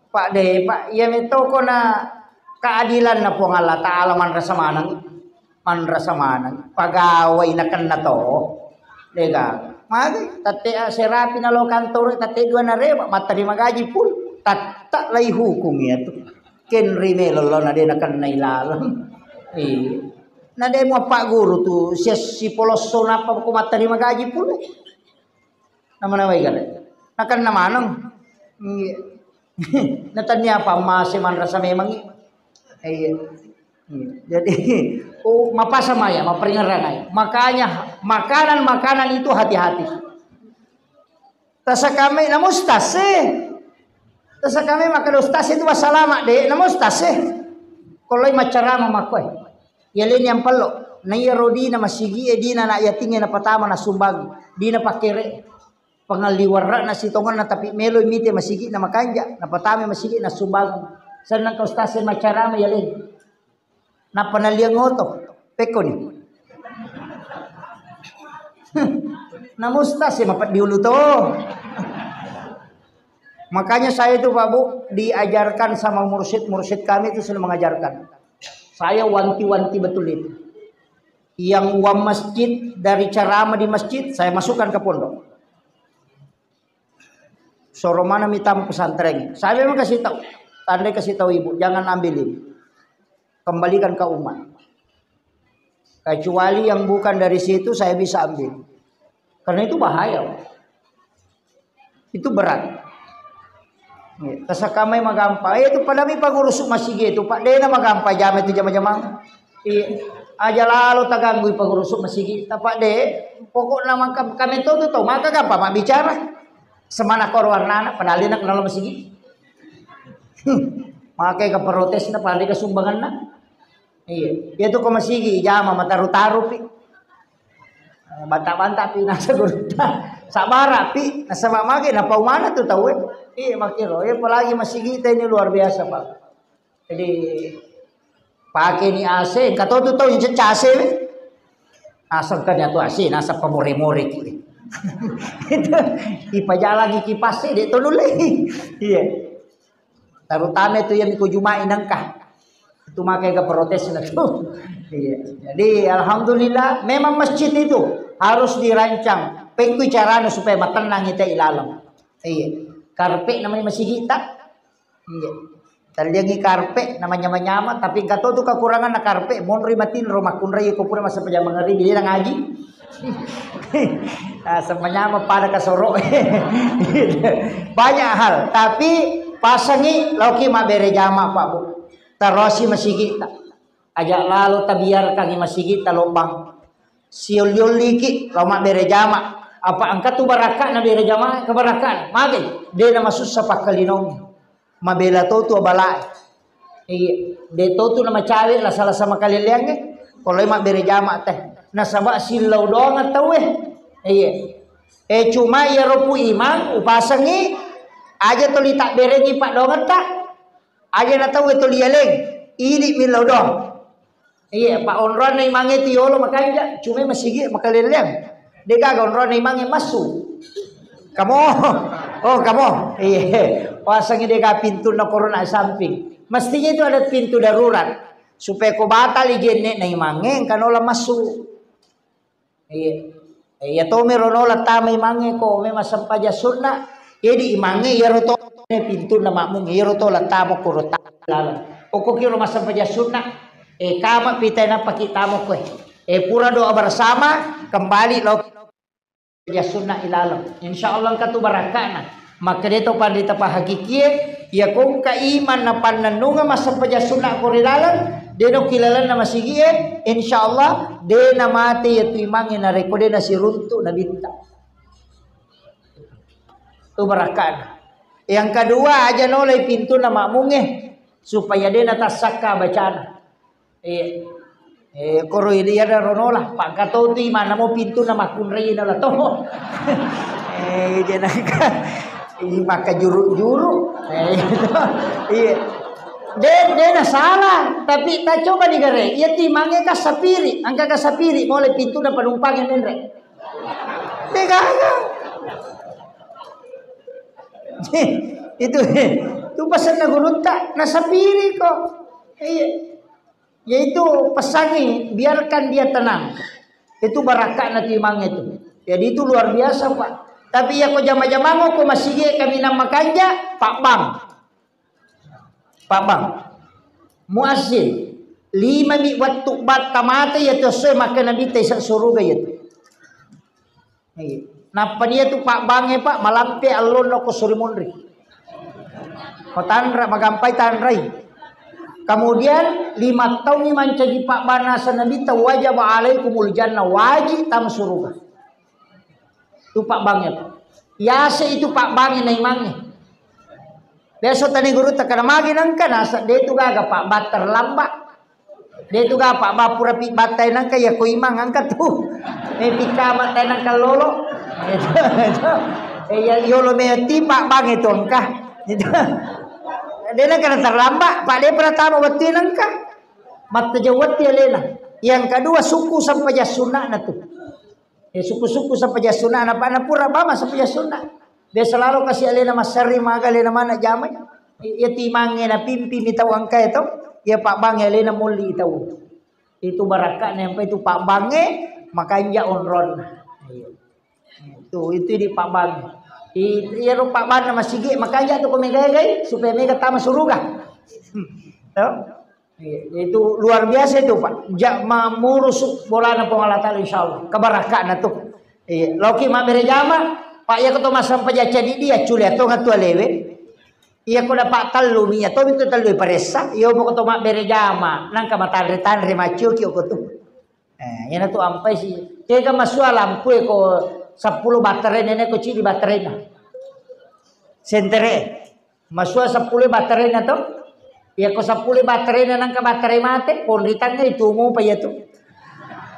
Pak de, Pak, iya metoko na keadilan na Puang Allah Taala manrasa maneng. Manrasa maneng. Pagawai nakenna to. Dega. Magi tette serapi na lo kantor tette dua na rewa matterima gaji pun. Tatta lai hukum ya tu. Kenri melo lo na de nakenna ilaleng. Iya. Na de mu apa guru tu sia sipolosso napa ko matterima gaji pun. Nama-nama ikan. Nakenna maneng. Iya. Na tania apa mase manrasa memang. Iya. Iya. Jadi, oh, mapasa maya, maperingeran aja. Makanya makanan-makanan itu hati-hati. Tasakamai namu ustaz sih. Tasakamai maka ustaz itu wassalama de, namu ustaz sih. Kalau macarama makoi. Ya leni yang pello. Na iya rodina masigi e dina na yatinge na patama na sumbang. Dina pakere. Pengalli warra'na sitongenna tapi melo mite masigi na makanja, na patame masigi na sumbang. Senang ka ustaz e macarama ya leni. Nappa naliang oto, pekkoni. Namu ustaz e mapeddi ulu to. Makanya saya itu Pak Bu diajarkan sama mursyid-mursyid kami itu sudah mengajarkan. Saya wanti-wanti betul itu. Yang uang masjid dari ceramah di masjid saya masukkan ke pondok. Soro mana mita pesantren. Saya memang kasih tahu. Tandai kasih tahu ibu, jangan ambilin. Kembalikan ke umat. Kecuali yang bukan dari situ saya bisa ambil. Karena itu bahaya. Itu berat. Iya, tasakamai magampang. Eh, itu padami pangurusuk masigi itu, Pak. Dena magampang jama itu jama-jamang. Iya. Aja lalo taganggui pangurusuk masigi. Tapak de, pokokna maka kami to tu to maka gampang mak bicara. Semana kor warnana padahal dia kenal masigi. Makai ke protes na padahal ke sumbangan na. Iya, iya tu ko masigi jama mataru-taru pi. Banta-banta pi nasa gurutta. Sabara pi nasaba mage napau mana tu tau e. Iya makiro. Iya apalagi masigi ini luar biasa Pak. Jadi pakai ni A C, engka to tu tau yang cecah A C we. Naseng kan tu A C, naseng pamore-more ki. Itu ipajalangi kipas e, dek to nulle. Iya. Terutama itu yang ko Jumat inangka. Itu makanya ke protes na tu. Iya. Jadi alhamdulillah memang masjid itu harus dirancang. Pengkui caranya supaya matennang kita ilalem. Iya. Karpet namanya masjid tak? Iya. Talliangi karpet namanya manyama, tapi engka to tu kekurangan na karpet, monri matinro makkunrai ko pura masa pajama ngeri dia ngaji. Ah, semuanya pada kasoro. Banyak hal, tapi pasangi loki mabere jama Pak Bu. Tarosi masigi ta. Aja lalo tabiarkan masigi ta lobang. Siolli-olliki lao mabbere jama. Apa engka tu barakka na bere jama kebarakkaan. Mage, de na masussa pakkalinong. Mabela to tu abalae. Iya, de to tu na macawe la sala sama kaleleangnge. Koloi mabbere jama teh. Nasaba sillau doang tauwe. Iya. Eh cuma iyaro pu imang upasengi aja toli tabberengi paddoangetta. Aja na tauwe toli yaleng. Idi millau doang. Iya, pa onroanna imangnge tu yolo makanja, cuma masigi makaleleang. De gaga onroanna imangnge massu. Kamo. Oh, kamo. Iya. Pasangi de ga pintunna korona samping. Mestinya itu ada pintu darurat. Supaya ko batali jenne na imangnge engka nola massu. Iya. Iya to mero nola tama imangnge ko memang sempajang sunna. Jadi imangnge iyaro to pintunna makmung iyaro to la tama koro tama laleng. Pokok kiro massempajang sunna. Eh kama pitai nappa ki tama koe. Eh pura doa bersama kembali lo sempajang sunna ilaleng. Insya Allah engka tu barakkana. Makkeda to panrita pahakikie, iya kongka iman na pannennunga massempajang sunna ko ri laleng, de no kilalenna masigie, insya Allah de na mate iya tu imangnge narekko de na siruntu nabitta. Tu barakkana. Yang kedua aja nolai pintunna makmungnge supaya de na tassakka bacana. Eh, eh, koro ini ada ronola, pangkatoti mana mau pintu nama kunrei na la to. Eh, jenaka ini maka juru-juru. Eh, iya. De, de na salah, tapi ta coba ni gare. Iya timangnge ka sapiri, angka ka sapiri, mole pintu na penumpang yang menre. De gaga. Itu, itu pesanna gurutta, na sapiri ko. Iya. Yaitu pesangi, biarkan dia tenang. Itu barakakna timangnge itu. Jadi itu luar biasa, Pak. Tapi iya ko jama-jamang ko masigi kaminang makanja, Pak Bang. Pak Bang. Muazzin. Lima mi wettu batta mate ya tu sesuai makkeda Nabitta isa suruga ya tu. Iya. Nappa dia tu Pak Bangnge, Pak, malampe allonna ko suri monri. Ko tanra, magampai tanrai. Kemudian lima tahun ni mancaji Pak Bang nasa Nabitta, wajaba alaikumul jannah, wajib tam suruga. Tu Pak Bangnge, Pak. Yase itu Pak Bangnge naimangnge. Biasa tani guru takana magi nangka nasa de tu gaga Pak Bang terlambat. De tu gapa, ba pura pi battai nangka ya ko imang angka tu. Eh, pika battai nangka lolo. Eh, ya, yolo me tipa bang itu angka. Itu. De nangka terlambat, Pak, de pernah tamu wettu nangka. Matta jawat ya lena. Yang kedua, suku sampai sunna na tu. Eh, suku-suku sampaja sunna, na pa na pura bama sampaja sunna. Biasa lalo kasi alena massari maga alena mana jamai. Iya timangnge na pimpi mi tau angkai to. Iya Pak Bangnge alena molli tau. Itu barakakna yang itu Pak Bangnge makanja onronna. Iya. Tuh, itu di Pak Bangnge. Itu iya ro Pak Bangnge masigi makanja tu ko mega-gai supaya mega tama suruga. Tuh. Iya, itu luar biasa itu, Pak. Ja-, mamurusuk bolana Puang Allah Taala, insya Allah. Kebarakatna tu. Iya, loki mabbere jama, Pak, iya ko to massempajang cadi dia, culi atau ngatu alewe. Iya ko dapat tellu mi, atau itu tellu paressa, iya ko to mabbere jama, nangka matanre-tanre maccio ki ko tu. Eh, iya na tu ampai si. Kega masua lampu ko sepuluh baterai nenek ko cili baterai na. Sentere. Masua seppulo baterena to. Iya ko seppulo baterena nangka baterai mate, ponritangnga itu mopa iya tu.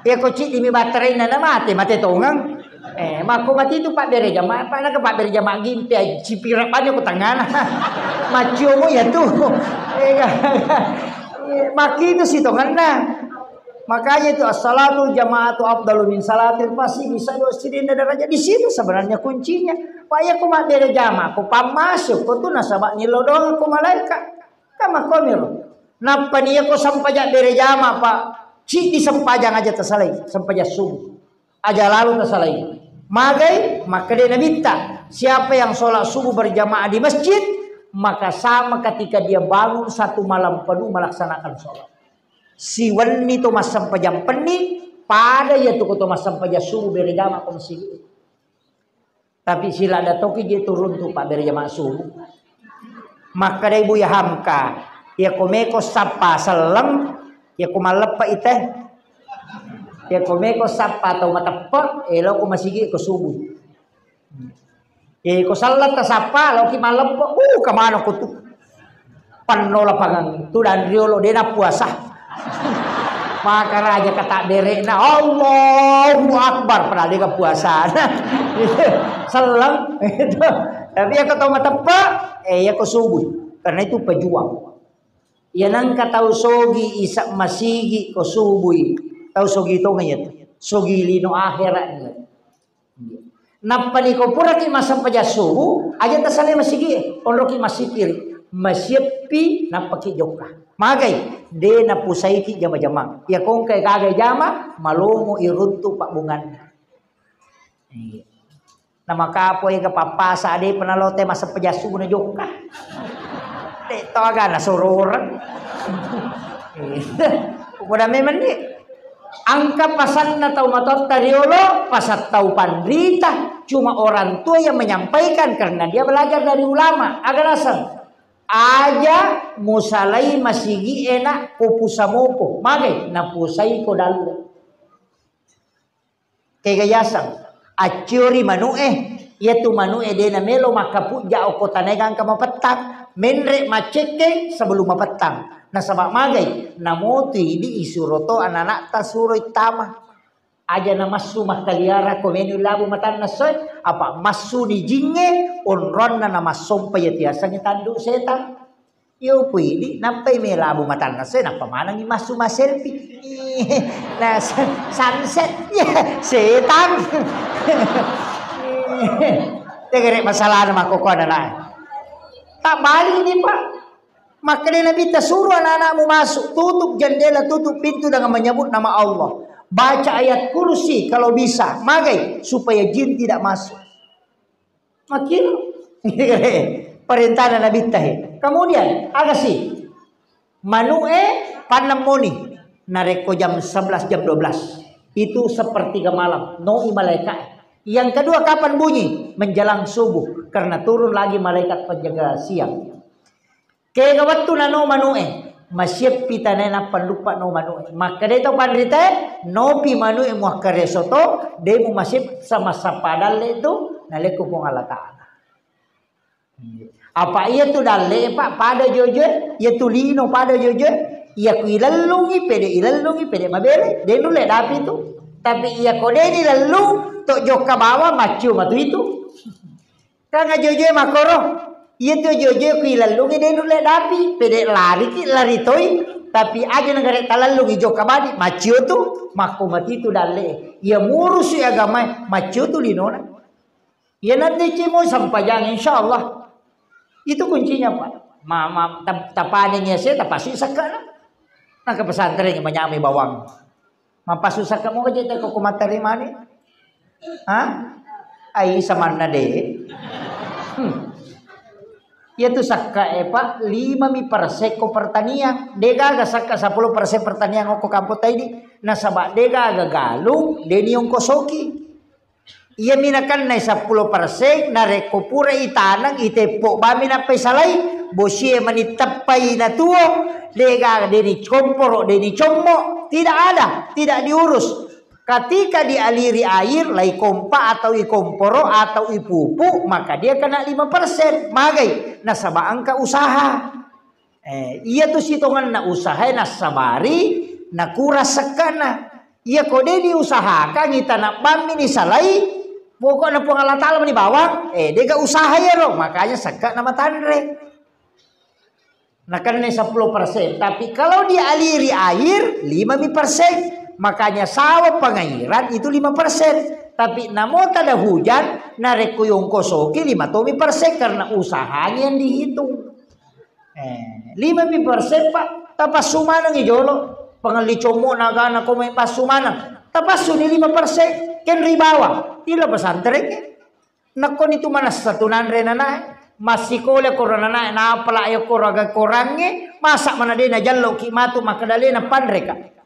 Iya ko ciddi mi baterena na mate, mate tongeng. Eh, makko mati itu pabbere jama, apa nangka pabbere jama gimpe, cipira panya ko tengana. Maccio mo iya tu. Eh, ga-, ga-, eh, makki itu si tongenna. Makanya itu as-salatul jama'atu afdalu min salatil fasi, bisa dua sidin derajat. Di situ sebenarnya kuncinya. Pak, iya ko mabbere jama, ko pammasuk, ko tu nasaba nilodong ko malaika. Kama komiro. Nappa ni iya ko sampaja bere jama, Pak. Cidi sampajang aja tasalai, sampaja subuh. Aja lalu tasalai. Magai, makkeda Nabitta, siapa yang sholat subuh berjamaah di masjid, maka sama ketika dia bangun satu malam penuh melaksanakan sholat. Siwenni to massempajang penni, pada iya tu ko to massempajang subuh bere jama ko masigi. Tapi sila datoki je turun tu pabbere jama subuh. Makkeda Ibu ya Hamka, iya ko meko sappa selleng, iya ko malleppe ite. Iya ko meko sappa tau mateppe, elo ko masigi ko subuh. Iya ko selleng tasappa, loki malleppe, uh, kemana ko tu? Penno lapangan tu dan riolo de na puasa. Makaraja kata berekna Allahu Akbar padahal de puasa. Selleng itu. Tapi iya ko tau mateppe, eh, iya ko subuh. Karena itu pejuang. Iya nangka tau sogi isa masigi ko subui. Tau sogi tongeng iya tu. Sogi lino akhirat ni. Nappa ni ko puraki massempajang subuh, aja tasalai masigi, onroki massipiri, masieppi, nappaki jokka. Magai, de napusaiki jama-jamang. Iya kongkai gagai jama, malomo iruntu pabbunganna. Iya. Namakapo ega pappasa de penalote massempajang subuh na jokka. De to aga nasororeng. Iya. Upoda memang ni. Engka pasanna tau matoatta riolo, pasang tau panrita, cuma orang tua yang menyampaikan karena dia belajar dari ulama. Aga naseng? Aja musalai masigi ena ko pusa mopo. Magai? Napusai ko dalle. Kega yaseng? Acciori manu'e, iyatu manu'e de namelo makkapujja okko tanae gangka mapettang, menre maccekkeng sebelum mapettang. Nasaba magai? Namotui di isuro to anana'ta suro ittama. Aja namassu makkaliara ko meni labu matanna soe, apa massu ni jingnge, onronna namassompa iya tiasengnge tandu setang. Iyo pui di, nappai melabu matanna se, nappa manengi massu ma selfie. Nah, sa-, sunset. Ya, setan. Tegere masalah makkokoa na. Tak balik ini, Pak. Makanya Nabi ta suruh anak-anakmu masuk, tutup jendela, tutup pintu dengan menyebut nama Allah. Baca ayat kursi kalau bisa, magai supaya jin tidak masuk. Makin perintah Nabi tahe. Kemudian, aga si? Manu'e pannemmoni. Narekko jam sebelas, jam dua belas. Itu sepertiga malam. Noi malaika. Yang kedua, kapan bunyi? Menjelang subuh. Karena turun lagi malaikat penjaga siang. Kega wettu nano manu'e, masieppi tanae nappa luppa no manu'e. Makkeda to panritae, nopi manu'e muakkareso to, de mu masiep sama sappa dalle tu, nalekko Puang Allah Ta'ala. Apa iya tu dalle, Pak, pada jojoe, iya tu lino pada jojoe, iya ku ilellungi, pede ilellungi, pede mabere, de nulle dapi tu. Tapi iya ko de dilellung, to jokka bawang, maccio matu itu. Kan ajojoe makoro. Iya tu ajojoe ku ilellungi de nulle dapi. Pede lariki, lari toi. Tapi aja negare talellungi jokka badi. Macio tu, makko mati tu dalle. Iya murusu agama, macio tu linona. Iya nanti cimo sampajang, insya Allah. Itu kuncinya, Pak. Ma, ma, tap-, tapaning ya saya, tapasi sakana. Nah, ke pesantren yang menyamai bawang. Mappasusakka moga je teko ko matterimani? Ha? Ai samanna de. Hmm. Iya tu sakka e, Pak, lima mi persen ko pertanian. De gaga sakka sepuluh persen pertanian ko kampung taidi. Nasaba de gaga galung, de ni ongkosoki. Iyami nakennai seppulo persen, narekko pura itaneng, iteppo bami nappa isalai, bosie mani teppai natuo, degaga deni komporo, deni commo, tidak ada, tidak diurus. Ketika dialiri air, lai kompa atau ikomporo atau ipupu, maka dia kena lima persen. Magai, nasaba engka usaha. Eh, iya tu sitongenna usahae nassabari, nakurang sekkana. Iya ko de diusahakang, itana bammi nisalai, pokokna Puang Allah Ta'ala mani bawang, eh, dega usaha iyaro, makanya sekka na matanre. Nakenna sepuluh persen, tapi kalau dialiri air, lima mi persen. Makanya sawah pengairan itu lima persen. Tapi namo tada hujan, narekko yongkosoki lima tomi persen karena usahanya yang dihitung. Eh, lima pi persen, Pak, tapassu manengi jolo. Pengelli commo nagana ko mai passu maneng. Tapassu ni lima persen, ken ri bawah. Tilo pesantren ke. Nakkoni tu manessa tu nanre nanae. Massikola koro nanae, napala ayo koro aga korangnge, masa mana de najallo ki matu makkedalena panreka.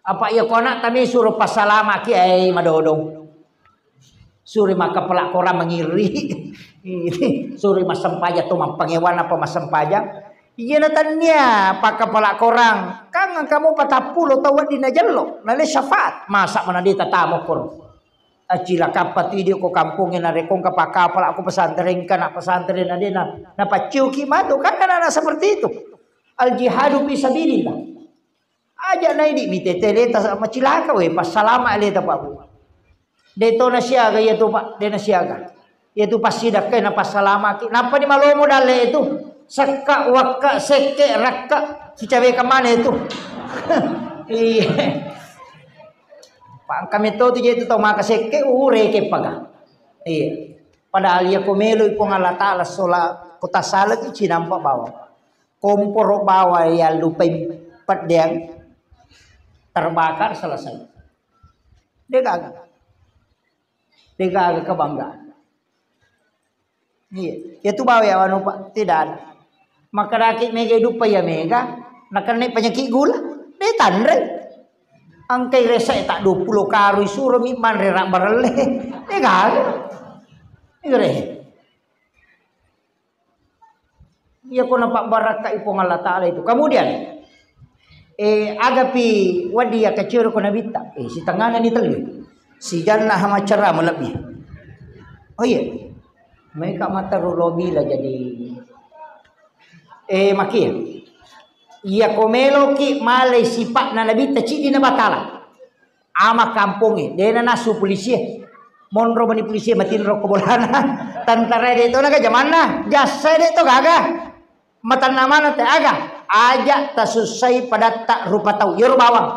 Apa iya ko anak tami suro passalamaki, ai madodong. Suri makkapala korang mangiri. Suri massempajang to mappangewana apa massempajang. Iya na tania pakkapala korang. Kan engka mo patappulo tau wedding najello. Nale syafaat. Masa mana de tatamo koro. Acilakappa tu idi ko kampongnge narekko engka pakkapala ko pesantren, engka na pesantren na de na, napacciuki matu. Kan anak-anak seperti itu. Al jihadu fi sabilillah. Aja naidi mitete leta sa-, macilaka we, passalama leta, Pak, Bu. De to nasiaga iya tu, Pak, de nasiaga. Iya tu passidakkai na passalamaki. Nappa ni malomo dalle itu. Sekka, wakka, sekke, rakka. Sicaweka mana itu? Iya. Pak, kami to tu je tu tau maka sekke, ureke paga. Iya. Padahal iya ko melo i Puang Allah Ta'ala sola kota salaki cinampa bawang. Komporo bawang yallupai peddeang, terbakar, selesai. Degaga. Degaga kebanggaan. Iya. Ya tu bawang ya anu, Pak, tidak ada. Makadaki mega idupa ya mega, nakenna penyakit gula. De tanre. Angkai resa tak dua puluh karung suro mi manre rak barelle. Degaga. Igere. Iya ko napabbarakkai Puang Allah Ta'ala itu. Kemudian, eh, agapi wadi ya kecil ko nabitta. Eh, sitengana ni tellu. Sijanna hamacara malebbi. Oh iya. Mereka mata rulobila jadi, eh, makin. Iya ko meloki malai sipakna nabitta cidi na batala. Ama kampongnge, de na nasu polisie. Monro mani polisie matinro ko bolana. Tentara de to naga jamanna, jasa de to gaga. Matanna maneng te aga? Aja tasussai padatta rupa tau. Iyaro bawang.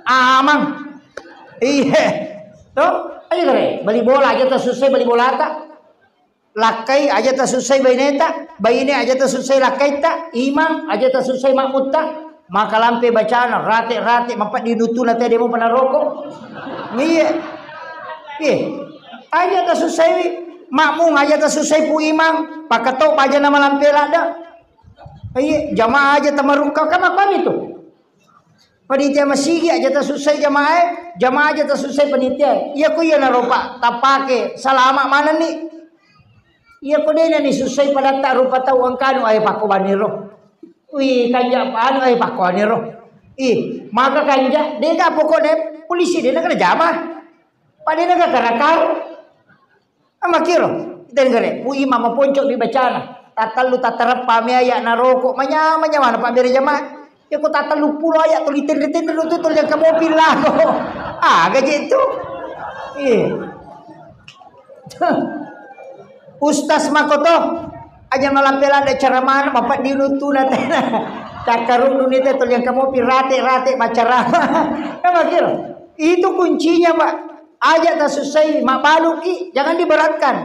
Amang. Iye. To? Aja kare, bali bola aja tasussai bali bolata. Lakkai aja tasussai baineta, baine aja tasussai lakkaitta, imang aja tasussai makmutta. Maka lampe bacana, rate-rate, mapeddi nutuna te demo panaroko. Iye. Iye. Aja tasussai makmung, aja tasussai pu imang, pakkato aja namalampe ladde. Iye, jamaah aja tamarukka, kan makkuami tu. Panitia masigi aja tasussai jamaah e, jamaah aja tasussai panitia e. Iya ko iya naropa tapake salama manenni. Iya ko dena ni sussai padatta rupa tau engkanu ae pakko baniro. Wi kanja anu ae pakko baniro. Ih, maka kanja dega pokoknya polisi dena kena jama. Padena gak karakar. Amakiro, kita dengar ya, Bu Imam maponco di bacana. Tatallu tatareppa me aya naroko, manyama nyawana Pak bere jamaah. Ya ko tatallu pulo aya tuli tendre-tendre lu tutul yang kamu pilako. Ah, gaji itu. Iya. Ustaz makoto aja malampe lada cara mana bapak di lu tu na tena. Cakkarung dunia itu yang kamu pirate rate macara. Amakiro. Itu kuncinya, Pak. Aja tasussai, mabbaluki, jangan diberatkan.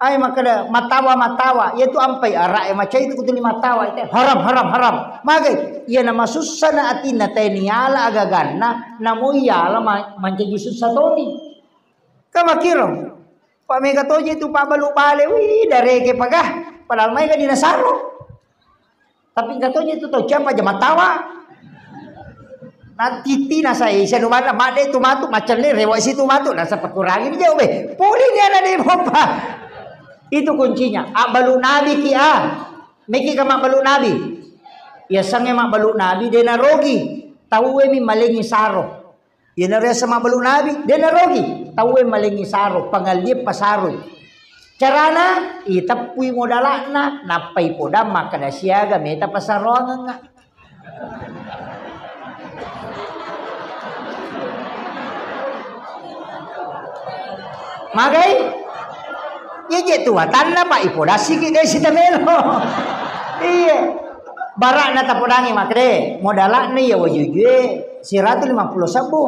Ai makkeda matawa-matawa, iyatu ampai ara'e macai tu kutuli matawa, ite, haram, haram, haram. Magai, iyana masussana atinna tae niala agaganna, namo iyala ma-, mancaji sussa toni. Ka makkiro, pa mega toje tu pabbalu bale, wih, dareke pagah, padahal maega dinasaro. Tapi engka toje tu tau ciapa aja matawa. Natiti nasa isa nubanna madde tu matu macelle rewa situ matu nasa pakurangi ni jauh be. Puli ni ana de mopa. Itu kuncinya. Abbalu nabi ki a. Meki ka mabbalu nabi. Ya sange mabbalu nabi de narogi. Tauwe mi malengi saro. Iyanaro yaseng mabbalu nabi, de narogi. Tauwe malengi saro, pangallie pasaroi. Carana, iteppui modala'na, nappai podang makkeda siaga meta pasaroangengnga. Magai? Iya je tu watanna, Pak, ipodassiki de sitamelo. Iya. Bara'na tapodangi makkeda, modala'na iya wajujue siratu lima pulo sebbu.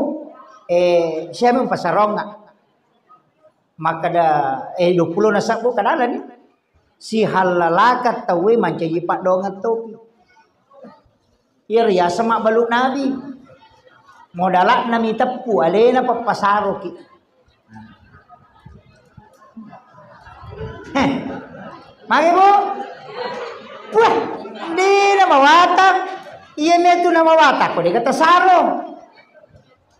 Eh, siami pasaronna. Makkeda, eh, dua pulo na sebbu kadalani. Sihallalakang tauwe mancaji paddoangeng topi. Iya riaseng mabbalu nabi. Modala'na miteppu, alena pappasaroki. Heh. Magi, Bu? Wah, dena mawatang. Iya metu na mawatang ko deka tasaro.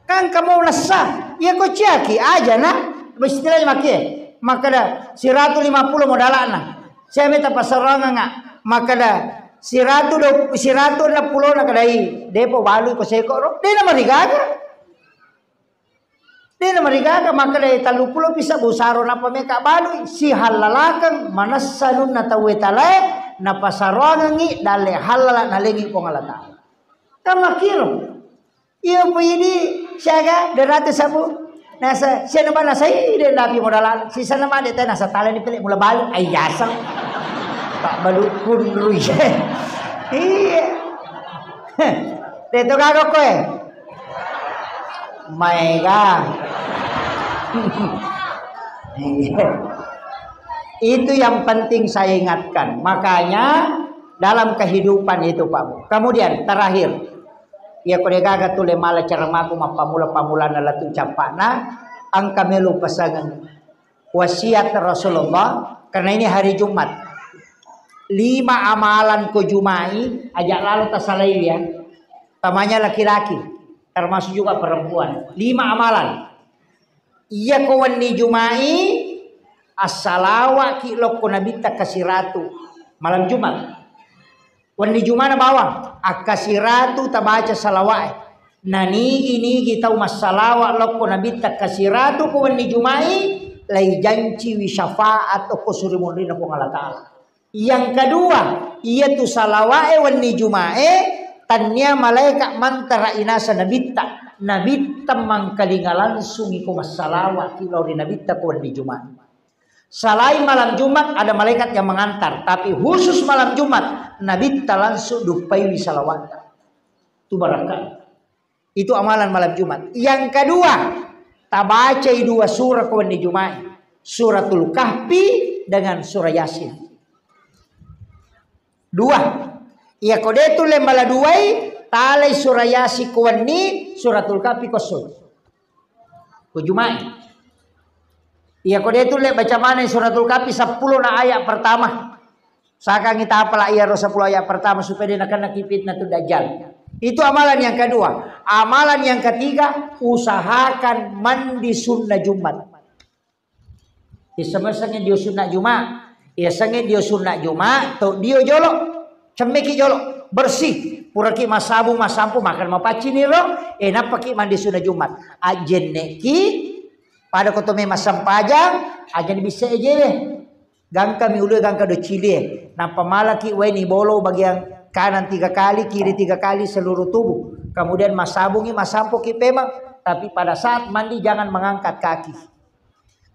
Kan kamu lessa. Iya ko ciaki aja na. Istilahnya makie. Makkeda siratu lima pulo modala'na. Saya minta pasarangan nggak? Makkeda siratu do, siratu enam pulo na kedai. Depo balu ko seko ro. Dena marigaga. Dena marigaga makkeda tellu pulo pisa busaro napa meka balui, sihallalakeng manessa anunna tauwe talae, napasaroangengngi dalle hallala nalengi Puang Allah Ta'ala. Kan makkiro. Iya pui di siaga derate sabu. Nasa siana bana sai de nabi modal sisana made teh nasa taleni pele mula balik ai yaseng. Pak balu kunrui. Iya. Deto gaga koe. Maega. Itu yang penting saya ingatkan. Makanya dalam kehidupan itu, Pak Bu. Kemudian terakhir, ya ko degaga tule mala ceramaku mappamula-pamulana latu cappana, engka melu pasangan wasiat Rasulullah, karena ini hari Jumat. Lima amalan ko Jumai, aja lalo tasalai ya. Tamanya laki-laki, termasuk juga perempuan. Lima amalan. Iya ko wenni Jumai, assalawaki lokko Nabitta kasiratu. Malam Jumat. Wenni Jumana bawang, akkasiratu tabaca salawa'e. Nanigi-nigi tau massalawa lokko Nabitta kasiratu ko wenni Jumai, laijanciwi syafaat okko suri munrinna Puang Allah Ta'ala. Yang kedua, iyatu salawa'e wenni Juma'e, tannia malaeka mantara inasa Nabitta. Nabitta mangkalinga langsungi ko massalawa ki lao ri Nabitta ko wenni Juma'e. Selain malam Jumat ada malaikat yang mengantar, tapi khusus malam Jumat Nabitta langsung duppaiwi salawatta. Itu barakah. Itu amalan malam Jumat. Yang kedua, tabacai dua surah ko wenni Jumat. Suratul Kahfi dengan surah Yasin. Dua. Iya ko de tulle mala duai, talai surah Yasin ko wenni, suratul Kahfi ko esso. Ko Jumat. Iya ko de tulle baca maneng suratul Kahfi seppulo na ayat pertama. Sakangi tapala iyaro seppulo ayat pertama supaya de nakennaki fitnah tu dajjal. Itu amalan yang kedua. Amalan yang ketiga, usahakan mandi sunnah Jumat. Isemessengnge dio sunnah Jumat. Iyasengnge dio sunnah Jumat, to dio jolo. Cemmeki jolo. Bersih. Puraki massabung, massampo, makan mapaccini ro. Eh, nappaki mandi sunnah Jumat. Ajjenneki, pada ko to memang sempajang, aja bisa ejewe. Gangkami ulue gangka doccilie. Nappa malaki wae ni bolo bagian kanan tiga kali, kiri tiga kali seluruh tubuh. Kemudian massabungi, massampoki pemang. Tapi pada saat mandi jangan mengangkat kaki.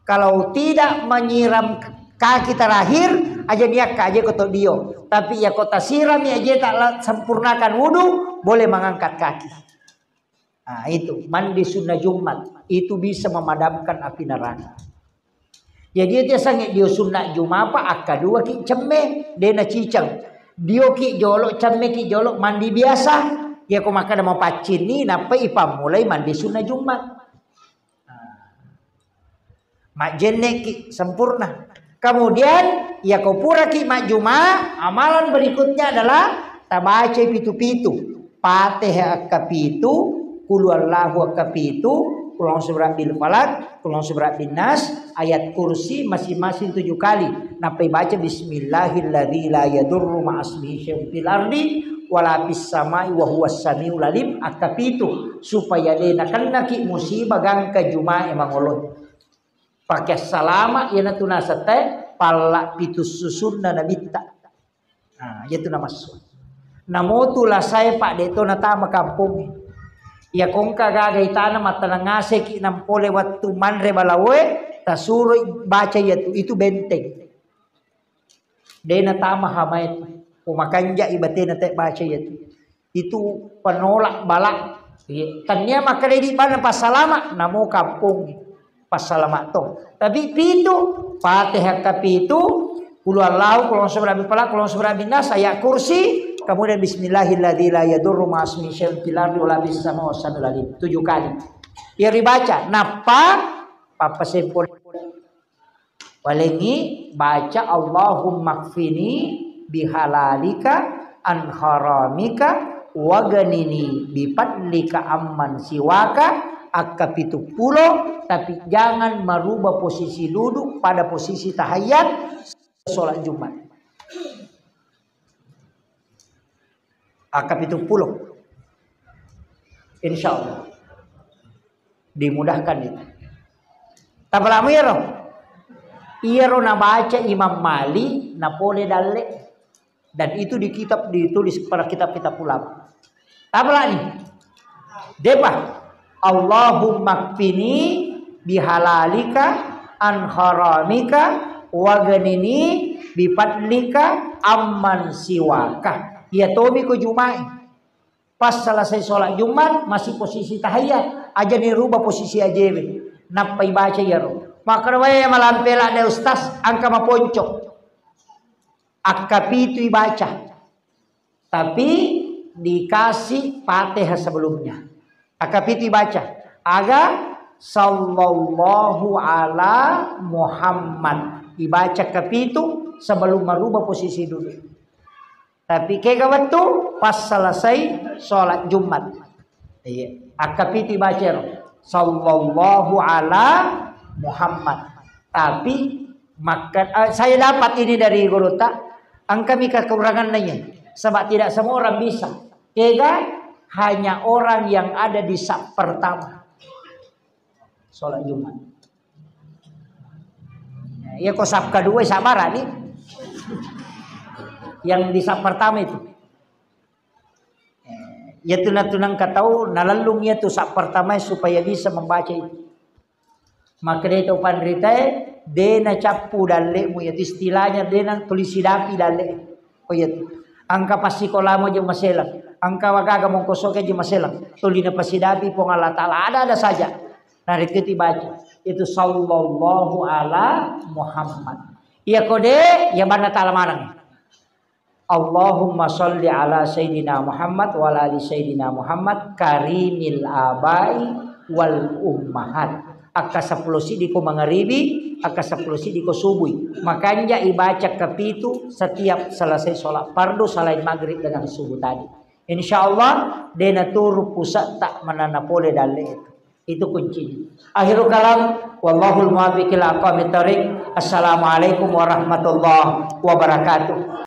Kalau tidak menyiram kaki terakhir, aja niakka aja ko to dio. Tapi ya ko tasirami aja tak la-, sempurnakan wudu, boleh mengangkat kaki. Nah, itu mandi sunnah Jumat itu bisa memadamkan api neraka. Jadi itu sange dio sunnah Jumat apa akka dua ki cemme, dena ciceng. Dio ki jolo, cemme ki jolo, mandi biasa. Ya ko makkeda mapaccini, nappa ipammulai mandi sunnah Jumat. Nah, majjenneki sempurna. Kemudian, ya ko puraki majjuma, amalan berikutnya adalah tabacai pitu-pitu. Fatihah akka pitu, Qul huwallahu akka pitu, Qul a'udzu birabbil falaq, Qul a'udzu birabbin nas, ayat kursi masing-masing tujuh kali. Nappai baca bismillahilladzi la yadurru ma'asmihi syai'un fil ardi wala fis samai wa huwas samiul alim akka pitu, supaya de nakennaki musibah gangka Jumae mangolo. Pake salama iyanatu nasette palla pitu susunna nabitta. Nah, iyatu namassu. Namotu lasae, Pak, de to natama kampong. Iya kongka gaga itana mattanang ngaseki nampole wettu manre balawoe, tasuroi baca iyatu, itu benteng. De natama hamae tu. Ko makanja i batena te baca iyatu. Itu penolak bala. Iya. Tania makkeda idi bana passalama, namo kampong passalama to. Tapi pitu, Fatihah ka pitu, Qul huwallahu, Qul a'udzu birabbil falaq, Qul a'udzu birabbin nas, ayat kursi, kemudian bismillahilladzi la yadurru ma'asmihi syai'un fil ardi wala fis samai wa huwas samiul alim. Tujuh kali. Iya ribaca, nappa pappasempol. Walengngi baca Allahumma kfini bihalalika an haramika waganini bifadlika amman siwaka akka pitu pulo, tapi jangan merubah posisi duduk pada posisi tahiyat sholat Jumat. Akka pitu pulo. Insya Allah. Dimudahkan itu. Tapalamu iyaro? Iyaro nabaca Imam Malik, napole dalle. Dan itu di kitab ditulis pada kitab-kitab ulama. Tapalani. Depa. Allahumma kfini bihalalika an haramika waganini bifadlika amman siwaka. Iya tomi ko Juma'i. Pas selesai sholat Jumat, masih posisi tahiyat. Aja ni rubah posisi ajewe. Nappa ibaca iyaro. Makkeda wae malampela de ustaz, angka maponco. Akka pitu ibaca. Tapi dikasih Fatihah sebelumnya. Akka pitu ibaca. Aga sallallahu ala Muhammad. Ibaca kapitu sebelum merubah posisi duduk. Tapi kega wettu pas selesai sholat Jumat. Iya. Akka pitu baca ro. Sallallahu ala Muhammad. Tapi maka, eh, saya dapat ini dari guru tak. Engkami kekurangan nanya. Sebab tidak semua orang bisa. Kega hanya orang yang ada di saf pertama. Sholat Jumat. Iya ko saf kedua sabar ni. Yang di saf pertama itu. Iya tuna-tunang katau nalellung iya tu saf pertama supaya bisa membaca itu. Maka dia tu panritae De' nacappu dalle'mu, iyatu istilahnya de' natuli sidapi dalle'. Oh iya tu. Engka passikolamu aja maselang, engka wagaga mongkosoke aja maselang, tuli napasidapi Puang Allah Ta'ala, ada-ada saja. Narekko itu baca, itu sallallahu ala Muhammad. Iya kode, ya banna ta'ala maneng. Allahumma sholli ala Sayyidina Muhammad wa ala ali Sayyidina Muhammad karimil abai wal ummahat. Akka seppulo siddi ko mangaribi, akka seppulo siddi ko subui. Makanja ibaca kapitu setiap selesai sholat fardu selain maghrib dengan subuh tadi. Insya Allah, de' naturu pusa'ta manana pole dalle itu. Itu kuncinya. Akhirul kalam, wallahul muwaffiq ila aqwamit thariq. Assalamualaikum warahmatullahi wabarakatuh.